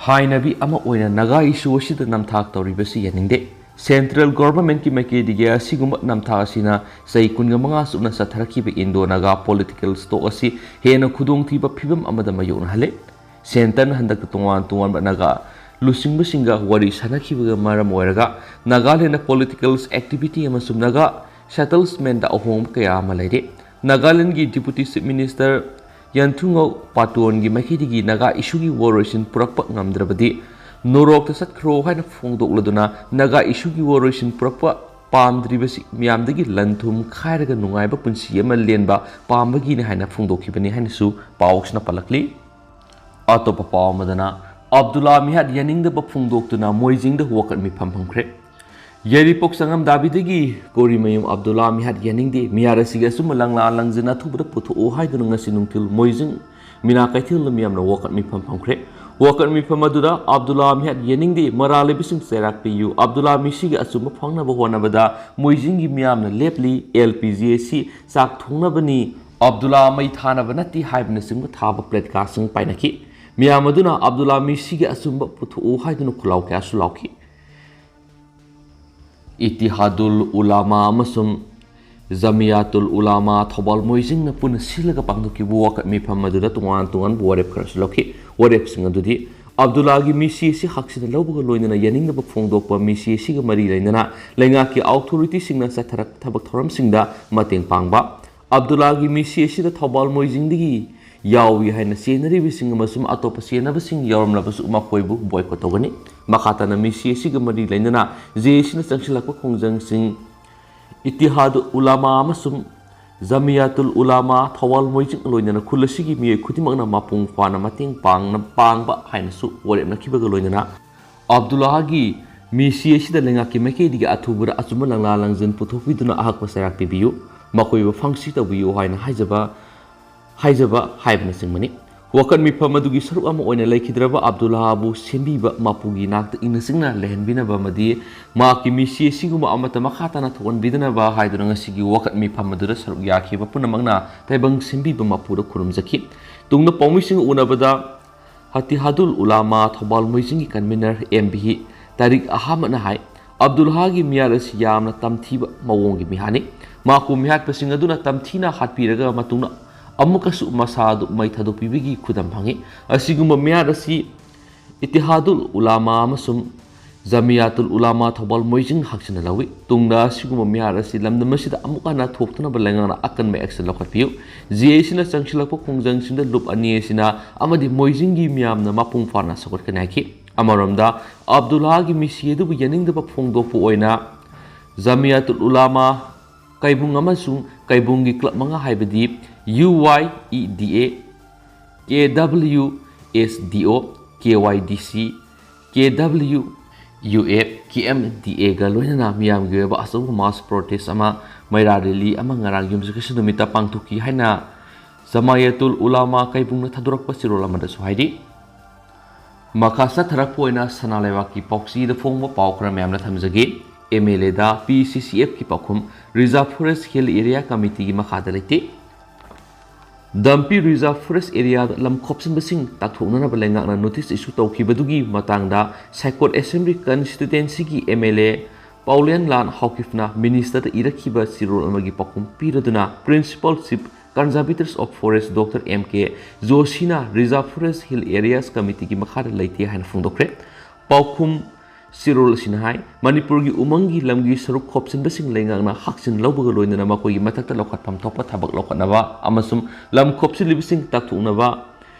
ꯍꯥꯏꯅꯕꯤ ꯑꯃ ꯑꯣꯏꯅ ꯅꯥꯒꯥ ꯏꯁꯨ ꯑꯁꯤꯗ ꯅꯝꯊꯥꯛ ꯇꯧꯔꯤꯕꯁꯤ ꯌꯥꯅꯤꯡꯗꯦ꯫ ꯁꯦꯟꯇ꯭ꯔꯦꯜ ꯒꯣꯚꯔꯟꯃꯦꯟꯠꯀꯤ ꯃꯥꯏꯀꯩꯗꯒꯤ ꯑꯁꯤꯒꯨꯝꯕ ꯅꯝꯊꯥꯛ ꯑꯁꯤꯅ ꯆꯍꯤ ꯀꯨꯟꯒ ꯃꯉꯥ ꯆꯨꯞꯅ ꯆꯠꯊꯔꯛꯈꯤꯕ ꯏꯟꯗꯣ ꯅꯥꯒꯥ ꯄꯣꯂꯤꯇꯤꯀꯦꯜ ꯁ꯭ꯇꯣꯛ ꯑꯁꯤ ꯍꯦꯟꯅ ꯈꯨꯗꯣꯡꯊꯤꯕ ꯐꯤꯕꯝ ꯑꯃꯗ ꯃꯥꯌꯣꯛꯅꯍꯜꯂꯦ꯫ ꯁꯦꯟꯇꯔꯅ ꯍꯟꯗꯛꯇ ꯇꯣꯉꯥꯟ ꯇꯣꯉꯥꯟꯕ ꯅꯥꯒꯥ ꯂꯨꯆꯤꯡꯕꯁꯤꯡꯒ ꯋꯥꯔꯤ ꯁꯥꯟꯅꯈꯤꯕꯒ ꯃꯔꯝ ꯑꯣꯏꯔꯒ ꯅꯥꯒꯥꯂꯦꯟꯗ ꯄꯣꯂꯤꯇꯤꯀꯦꯜ ꯑꯦꯛꯇꯤꯚꯤꯇꯤ ꯑꯃꯁꯨꯡ ꯅꯥꯒꯥ ꯁꯦꯇꯜꯁꯃꯦꯟꯗ ꯑꯍꯣꯡꯕ ꯀꯌꯥ ꯑꯃ ꯂꯩꯔꯦ꯫ ꯅꯥꯒꯥꯂꯦꯟꯗꯒꯤ ꯗꯤꯄꯨꯇꯤ ꯆꯤꯐ ꯃꯤꯅꯤꯁꯇꯔ ꯌꯥꯟꯊꯨꯉꯧ ꯄꯥꯇꯣꯟꯒꯤ ꯃꯥꯏꯀꯩꯗꯒꯤ ꯅꯥꯒꯥ ꯏꯁꯨꯒꯤ ꯋꯥꯔꯣꯏꯁꯤꯟ ꯄꯨꯔꯛꯄ ꯉꯝꯗ꯭ꯔꯕꯗꯤ ꯅꯣꯔꯣꯛꯇ ꯆꯠꯈ꯭ꯔꯣ ꯍꯥꯏꯅ ꯐꯣꯡꯗꯣꯛꯂꯗꯨꯅ ꯅꯥꯒꯥ ꯏꯁꯨꯒꯤ ꯋꯥꯔꯣꯏꯁꯤꯟ ꯄꯨꯔꯛꯄ ꯄꯥꯝꯗ꯭ꯔꯤꯕꯁꯤ ꯃꯤꯌꯥꯝꯗꯒꯤ ꯂꯟ ꯊꯨꯝ ꯈꯥꯏꯔꯒ ꯅꯨꯡꯉꯥꯏꯕ ꯄꯨꯟꯁꯤ ꯑꯃ ꯂꯦꯟꯕ ꯄꯥꯝꯕꯒꯤꯅꯤ ꯍꯥꯏꯅ ꯐꯣꯡꯗꯣꯛꯈꯤꯕꯅꯤ ꯍꯥꯏꯅꯁꯨ ꯄꯥꯎꯁꯤꯅ ꯄꯜꯂꯛꯂꯤ꯫ ꯑꯇꯣꯞꯄ ꯄꯥꯎ ꯑꯃꯗꯅ, ꯑꯕꯗꯨꯜꯂꯥ ꯃꯤꯍꯥꯠ ꯌꯥꯅꯤꯡꯗꯕ ꯐꯣꯡꯗꯣꯛꯇꯨꯅ ꯃꯣꯏꯖꯤꯡꯗ ꯋꯥꯀꯠ ꯃꯤꯐꯝ ꯐꯝꯈ꯭ꯔꯦ꯫ ꯌꯥꯏꯔꯤꯄꯣꯛ ꯆꯉꯝꯗꯥꯕꯤꯗꯒꯤ ꯀꯣꯔꯤꯃꯌꯨꯝ ꯑꯕꯗꯨꯜꯂꯥ ꯃꯤꯍꯥꯠ ꯌꯥꯅꯤꯡꯗꯦ, ꯃꯤꯍꯥꯠ ꯑꯁꯤꯒꯤ ꯑꯆꯨꯝꯕ ꯂꯪꯂꯥ ꯂꯪꯖꯤꯟ ꯑꯊꯨꯕꯗ ꯄꯨꯊꯣꯛꯎ ꯍꯥꯏꯗꯨꯅ ꯉꯁꯤ ꯅꯨꯡꯊꯤꯜ ꯃꯣꯏꯖꯤꯡ ꯃꯤꯅꯥ ꯀꯩꯊꯦꯜꯗ ꯃꯤꯌꯥꯝꯅ ꯋꯥꯀꯠ ꯃꯤꯐꯝ ꯐꯝꯈ꯭ꯔꯦ꯫ ꯋꯥꯀꯠ ꯃꯤꯐꯝ ꯑꯗꯨꯗ ꯑꯕꯗꯨꯜꯂꯥ ꯃꯤꯍꯥꯠ ꯌꯥꯅꯤꯡꯗꯦ, ꯃꯔꯥꯜ ꯂꯩꯕꯁꯤꯡ ꯆꯩꯔꯥꯛ ꯄꯤꯌꯨ, ꯑꯕꯗꯨꯜꯂꯥ ꯃꯤꯁꯤꯒꯤ ꯑꯆꯨꯝꯕ ꯐꯪꯅꯕ ꯍꯣꯠꯅꯕꯗ ꯃꯣꯏꯖꯤꯡꯒꯤ ꯃꯤꯌꯥꯝꯅ ꯂꯦꯞꯂꯤ, ꯑꯦꯜ ꯄꯤ ꯖꯤ ꯑꯁꯤ ꯆꯥꯛ ꯊꯣꯡꯅꯕꯅꯤ, ꯑꯕꯗꯨꯜꯂꯥ ꯃꯩ ꯊꯥꯅꯕ ꯅꯠꯇꯦ ꯍꯥꯏꯕꯅꯆꯤꯡꯕ ꯊꯥꯕ ꯄ꯭ꯂꯦꯠꯀꯥꯔꯗꯁꯤꯡ ꯄꯥꯏꯅꯈꯤ꯫ ꯃꯤꯌꯥꯝ ꯑꯗꯨꯅ ꯑꯕꯗꯨꯜꯂꯥ ꯃꯤꯁꯤꯒꯤ ꯑꯆꯨꯝꯕ ꯄꯨꯊꯣꯛꯎ ꯍꯥꯏꯗꯨꯅ ꯈꯨꯜꯂꯥꯎ ꯀꯌꯥꯁꯨ ꯂꯥꯎꯈꯤ꯫ ꯏꯇꯤꯍꯥꯗꯨꯜ ꯎꯂꯥꯃꯥ ꯑꯃꯁꯨꯡ ꯖꯃꯤꯌꯥꯇꯨꯜ ꯎꯂꯥꯃꯥ ꯊꯧꯕꯥꯜ ꯃꯣꯏꯖꯤꯡꯅ ꯄꯨꯟꯅ ꯁꯤꯜꯂꯒ ꯄꯥꯡꯊꯣꯛꯈꯤꯕ ꯋꯥꯀꯠ ꯃꯤꯐꯝ ꯑꯗꯨꯗ ꯇꯣꯉꯥꯟ ꯇꯣꯉꯥꯟꯕ ꯋꯥꯔꯦꯞ ꯈꯔꯁꯨ ꯂꯧꯈꯤ꯫ ꯋꯥꯔꯦꯞꯁꯤꯡ ꯑꯗꯨꯗꯤ ꯑꯕꯗꯨꯜꯂꯥꯒꯤ ꯃꯤꯁꯤ ꯑꯁꯤ ꯍꯛꯁꯤꯟꯅ ꯂꯧꯕꯒ ꯂꯣꯏꯅꯅ ꯌꯥꯅꯤꯡꯗꯕ ꯐꯣꯡꯗꯣꯛꯄ, ꯃꯤꯁꯤ ꯑꯁꯤꯒ ꯃꯔꯤ ꯂꯩꯅꯅ ꯂꯩꯉꯥꯛꯀꯤ ꯑꯣꯊꯣꯔꯤꯇꯤꯁꯤꯡꯅ ꯆꯠꯊꯔꯛꯄ ꯊꯕꯛ ꯊꯧꯔꯝꯁꯤꯡꯗ ꯃꯇꯦꯡ ꯄꯥꯡꯕ, ꯑꯕꯗꯨꯜꯂꯥꯒꯤ ꯃꯤꯁꯤ ꯑꯁꯤꯗ ꯊꯧꯕꯥꯜ ꯃꯣꯏꯖꯤꯡꯗꯒꯤ ꯌꯥꯎꯏ ꯍꯥꯏꯅ ꯆꯦꯟꯅꯔꯤꯕꯁꯤꯡ ꯑꯃꯁꯨꯡ ꯑꯇꯣꯞꯄ ꯆꯦꯟꯅꯕꯁꯤꯡ ꯌꯥꯎꯔꯝꯂꯕꯁꯨ ꯃꯈꯣꯏꯕꯨ ꯕꯣꯏꯀꯣꯠ ꯇꯧꯒꯅꯤ꯫ ꯃꯈꯥ ꯇꯥꯅ ꯃꯤꯁꯤ ꯑꯁꯤꯒ ꯃꯔꯤ ꯂꯩꯅꯅ ꯖꯦ ꯑꯦ ꯁꯤꯅ ꯆꯪꯁꯤꯜꯂꯛꯄ ꯈꯣꯡꯖꯪꯁꯤꯡ, ꯏꯇꯤꯍꯥꯗꯨꯜ ꯎꯂꯥꯃꯥ ꯑꯃꯁꯨꯡ ꯖꯃꯤꯌꯥꯇꯨꯜ ꯎꯂꯥꯃꯥ ꯊꯧꯕꯥꯜ ꯃꯣꯏꯖꯤꯡ ꯂꯣꯏꯅꯅ ꯈꯨꯜ ꯑꯁꯤꯒꯤ ꯃꯤꯑꯣꯏ ꯈꯨꯗꯤꯡꯃꯛꯅ ꯃꯄꯨꯡ ꯐꯥꯅ ꯃꯇꯦꯡ ꯄꯥꯡꯅ-, ꯄꯥꯡꯕ ꯍꯥꯏꯅꯁꯨ ꯋꯥꯔꯦꯞꯅꯈꯤꯕꯒ ꯂꯣꯏꯅꯅ ꯑꯕꯗꯨꯜꯂꯥꯒꯤ ꯃꯤꯁꯤ ꯑꯁꯤꯗ ꯂꯩꯉꯥꯛꯀꯤ ꯃꯥꯏꯀꯩꯗꯒꯤ ꯑꯊꯨꯕꯗ ꯑꯆꯨꯝꯕ ꯂꯪꯂꯥ ꯂꯪꯖꯟ ꯄꯨꯊꯣꯛꯄꯤꯗꯨꯅ ꯑꯍꯛꯄ ꯆꯩꯔꯥꯛ ꯄꯤꯕꯤꯌꯨ, ꯃꯈꯣꯏꯕꯨ ꯐꯪꯁꯤ ꯇꯧꯕꯤꯌꯨ ꯍꯥꯏꯅ ꯍꯥꯏꯖꯕ, ꯍꯥꯏꯖꯕ ꯍꯥꯏꯕꯅꯆꯤꯡꯕꯅꯤ꯫ ꯋꯥꯀꯠ ꯃꯤꯐꯝ ꯑꯗꯨꯒꯤ ꯁꯔꯨꯛ ꯑꯃ ꯑꯣꯏꯅ ꯂꯩꯈꯤꯗ꯭ꯔꯕ ꯑꯕꯗꯨꯜꯂꯥꯕꯨ ꯁꯦꯝꯕꯤꯕ ꯃꯄꯨꯒꯤ ꯅꯥꯛꯇ ꯏꯪꯅ ꯆꯤꯛꯅ ꯂꯩꯍꯟꯕꯤꯅꯕ ꯑꯃꯗꯤ ꯃꯍꯥꯛꯀꯤ ꯃꯤꯁꯤ ꯑꯁꯤꯒꯨꯝꯕ ꯑꯃꯠꯇ ꯃꯈꯥ ꯇꯥꯅ ꯊꯣꯛꯍꯟꯕꯤꯗꯅꯕ ꯍꯥꯏꯗꯨꯅ ꯉꯁꯤꯒꯤ ꯋꯥꯀꯠ ꯃꯤꯐꯝ ꯑꯗꯨꯗ ꯁꯔꯨꯛ ꯌꯥꯈꯤꯕ ꯄꯨꯝꯅꯃꯛꯅ ꯇꯥꯏꯕꯪ ꯁꯦꯝꯕꯤꯕ ꯃꯄꯨꯗ ꯈꯨꯔꯨꯝꯖꯈꯤ꯫ ꯇꯨꯡꯗ ꯄꯥꯎꯃꯤꯁꯤꯡꯒ ꯎꯅꯕꯗ ꯍꯇꯤꯍꯥꯗꯨꯜ ꯎꯂꯥꯃꯥ ꯊꯧꯕꯥꯜ ꯃꯣꯏꯖꯤꯡꯒꯤ convener ꯑꯦꯝ ꯚꯤ ꯇꯥꯔꯤꯛ ꯑꯍꯃꯗꯅ ꯍꯥꯏ, ꯑꯕꯗꯨꯜꯍꯥꯒꯤ ꯃꯤꯍꯥꯠ ꯑꯁꯤ ꯌꯥꯝꯅ ꯇꯝꯊꯤꯕ ꯃꯑꯣꯡꯒꯤ ꯃꯤꯍꯥꯠꯅꯤ꯫ ꯃꯍꯥꯛꯄꯨ ꯃꯤꯍꯥꯠꯄꯁꯤꯡ ꯑꯗꯨꯅ ꯇꯝꯊꯤꯅ ꯍꯥꯠꯄꯤꯔꯒ ꯃꯇꯨꯡꯗ ꯑꯃꯨꯛꯀꯁꯨ ꯃꯁꯥ ꯑꯗꯨ ꯃꯩ ꯊꯥꯗꯣꯛꯄꯤꯕꯒꯤ ꯈꯨꯗꯝ ꯐꯪꯏ꯫ ꯑꯁꯤꯒꯨꯝꯕ ꯃꯤꯍꯥꯠ ꯑꯁꯤ ꯏꯇꯤꯍꯥꯗꯨꯜ ꯎꯂꯥꯃꯥ ꯑꯃꯁꯨꯡ ꯖꯃꯤꯌꯥꯇꯨꯜ ꯎꯂꯥꯃꯥ ꯊꯧꯕꯥꯜ ꯃꯣꯏꯖꯤꯡ ꯍꯛꯆꯤꯟꯅ ꯂꯧꯏ꯫ ꯇꯨꯡꯗ ꯑꯁꯤꯒꯨꯝꯕ ꯃꯤꯍꯥꯠ ꯑꯁꯤ ꯂꯝꯗꯝ ꯑꯁꯤꯗ ꯑꯃꯨꯛ ꯍꯟꯅ ꯊꯣꯛꯇꯅꯕ ꯂꯩꯉꯥꯛꯅ ꯑꯀꯟꯕ action ꯂꯧꯈꯠꯄꯤꯌꯨ꯫ ꯖꯦ ꯑꯦ ꯁꯤꯅ ꯆꯪꯁꯤꯜꯂꯛꯄ ꯈꯣꯡꯖꯪꯁꯤꯡꯗ ꯂꯨꯞ ꯑꯅꯤ ꯑꯁꯤꯅ ꯑꯃꯗꯤ ꯃꯣꯏꯖꯤꯡꯒꯤ ꯃꯤꯌꯥꯝꯅ ꯃꯄꯨꯡ ꯐꯥꯅ ꯁꯧꯒꯠꯀꯅꯤ ꯍꯥꯏꯈꯤ꯫ ꯑꯃꯔꯣꯝꯗ, ꯑꯕꯗꯨꯜꯂꯥꯒꯤ ꯃꯤꯁꯤ ꯑꯗꯨꯕꯨ ꯌꯥꯅꯤꯡꯗꯕ ꯐꯣꯡꯗꯣꯛꯄ ꯑꯣꯏꯅ ꯖꯃꯤꯌꯥꯇꯨꯜ ꯎꯂꯥꯃꯥ ꯀꯩꯕꯨꯡ ꯑꯃꯁꯨꯡ ꯀꯩꯕꯨꯡꯒꯤ club ꯃꯉꯥ ꯍꯥꯏꯕꯗꯤ ꯌꯨ ꯋꯥꯏ ꯏ ꯗꯤ ꯑꯦ, ꯀꯦ ꯗꯕ꯭ꯂꯤꯎ ꯑꯦꯁ ꯗꯤ ꯑꯣ, ꯀꯦ ꯋꯥꯏ ꯗꯤ ꯁꯤ, ꯀꯦ ꯗꯕ꯭ꯂꯤꯎ ꯌꯨ ꯑꯦ, ꯀꯦ ꯑꯦꯝ ꯗꯤ ꯑꯦꯒ ꯂꯣꯏꯅꯅ ꯃꯤꯌꯥꯝꯒꯤ ꯑꯣꯏꯕ ꯑꯆꯧꯕ mass protest ꯑꯃ, ꯃꯩꯔꯥ rally ꯑꯃ ꯉꯔꯥꯡ ꯌꯨꯝꯁꯀꯩꯁ ꯅꯨꯃꯤꯠꯇ ꯄꯥꯡꯊꯣꯛꯈꯤ ꯍꯥꯏꯅ ꯖꯃꯥꯌꯥꯇꯨꯜ ꯎꯂꯥꯃꯥ ꯀꯩꯕꯨꯡꯅ ꯊꯥꯗꯣꯔꯛꯄ ꯆꯦꯔꯣꯜ ꯑꯃꯗꯁꯨ ꯍꯥꯏꯔꯤ꯫ ꯃꯈꯥ ꯆꯠꯊꯔꯛꯄ ꯑꯣꯏꯅ ꯁꯅꯥ ꯂꯩꯕꯥꯛꯀꯤ ꯄꯥꯎꯆꯦꯗ ꯐꯣꯡꯕ ꯄꯥꯎ ꯈꯔ ꯃꯌꯥꯝꯅ ꯊꯝꯖꯒꯦ꯫ ꯑꯦꯝ ꯑꯦꯜ ꯑꯦꯗ ꯄꯤ ꯁꯤ ꯁꯤ ꯑꯦꯐꯀꯤ ꯄꯥꯎꯈꯨꯝ, Reserve Forest Hill Area Committeeꯒꯤ ꯃꯈꯥꯗ ꯂꯩꯇꯦ꯫ ꯗꯝꯄꯤ Reserve Forest Areaꯗ ꯂꯝ ꯈꯣꯞꯆꯤꯟꯕꯁꯤꯡ ꯇꯥꯛꯊꯣꯛꯅꯅꯕ ꯂꯩꯉꯥꯛꯅ notice issue ꯇꯧꯈꯤꯕꯗꯨꯒꯤ ꯃꯇꯥꯡꯗ ꯁꯥꯏꯀꯣꯠ Assembly Constituencyꯒꯤ ꯑꯦꯝ ꯑꯦꯜ ꯑꯦ ꯄꯥꯎꯂꯦꯟꯂꯥꯜ ꯍꯥꯎꯀꯤꯞꯅ ministerꯗ ꯏꯔꯛꯈꯤꯕ ꯆꯦꯔꯣꯜ ꯑꯃꯒꯤ ꯄꯥꯎꯈꯨꯝ ꯄꯤꯔꯗꯨꯅ Principal Chief Conservators of Forest Doctor M K ꯖꯣꯁꯤꯅ Reserve Forest Hill Areas Committeeꯒꯤ ꯃꯈꯥꯗ ꯂꯩꯇꯦ ꯍꯥꯏꯅ ꯐꯣꯡꯗꯣꯛꯈ꯭ꯔꯦ꯫ ꯄꯥꯎꯈꯨꯝ ꯆꯦꯔꯣꯜ ꯑꯁꯤꯅ ꯍꯥꯏ, ꯃꯅꯤꯄꯨꯔꯒꯤ ꯎꯃꯪꯒꯤ ꯂꯝꯒꯤ ꯁꯔꯨꯛ ꯈꯣꯞꯆꯤꯟꯕꯁꯤꯡ ꯂꯩꯉꯥꯛꯅ ꯍꯥꯛꯆꯤꯟ ꯂꯧꯕꯒ ꯂꯣꯏꯅꯅ ꯃꯈꯣꯏꯒꯤ ꯃꯊꯛꯇ ꯂꯧꯈꯠꯐꯝ ꯊꯣꯛꯄ ꯊꯕꯛ ꯂꯧꯈꯠꯅꯕ ꯑꯃꯁꯨꯡ ꯂꯝ ꯈꯣꯞꯆꯤꯜꯂꯤꯕꯁꯤꯡ ꯇꯥꯛꯊꯣꯛꯅꯕ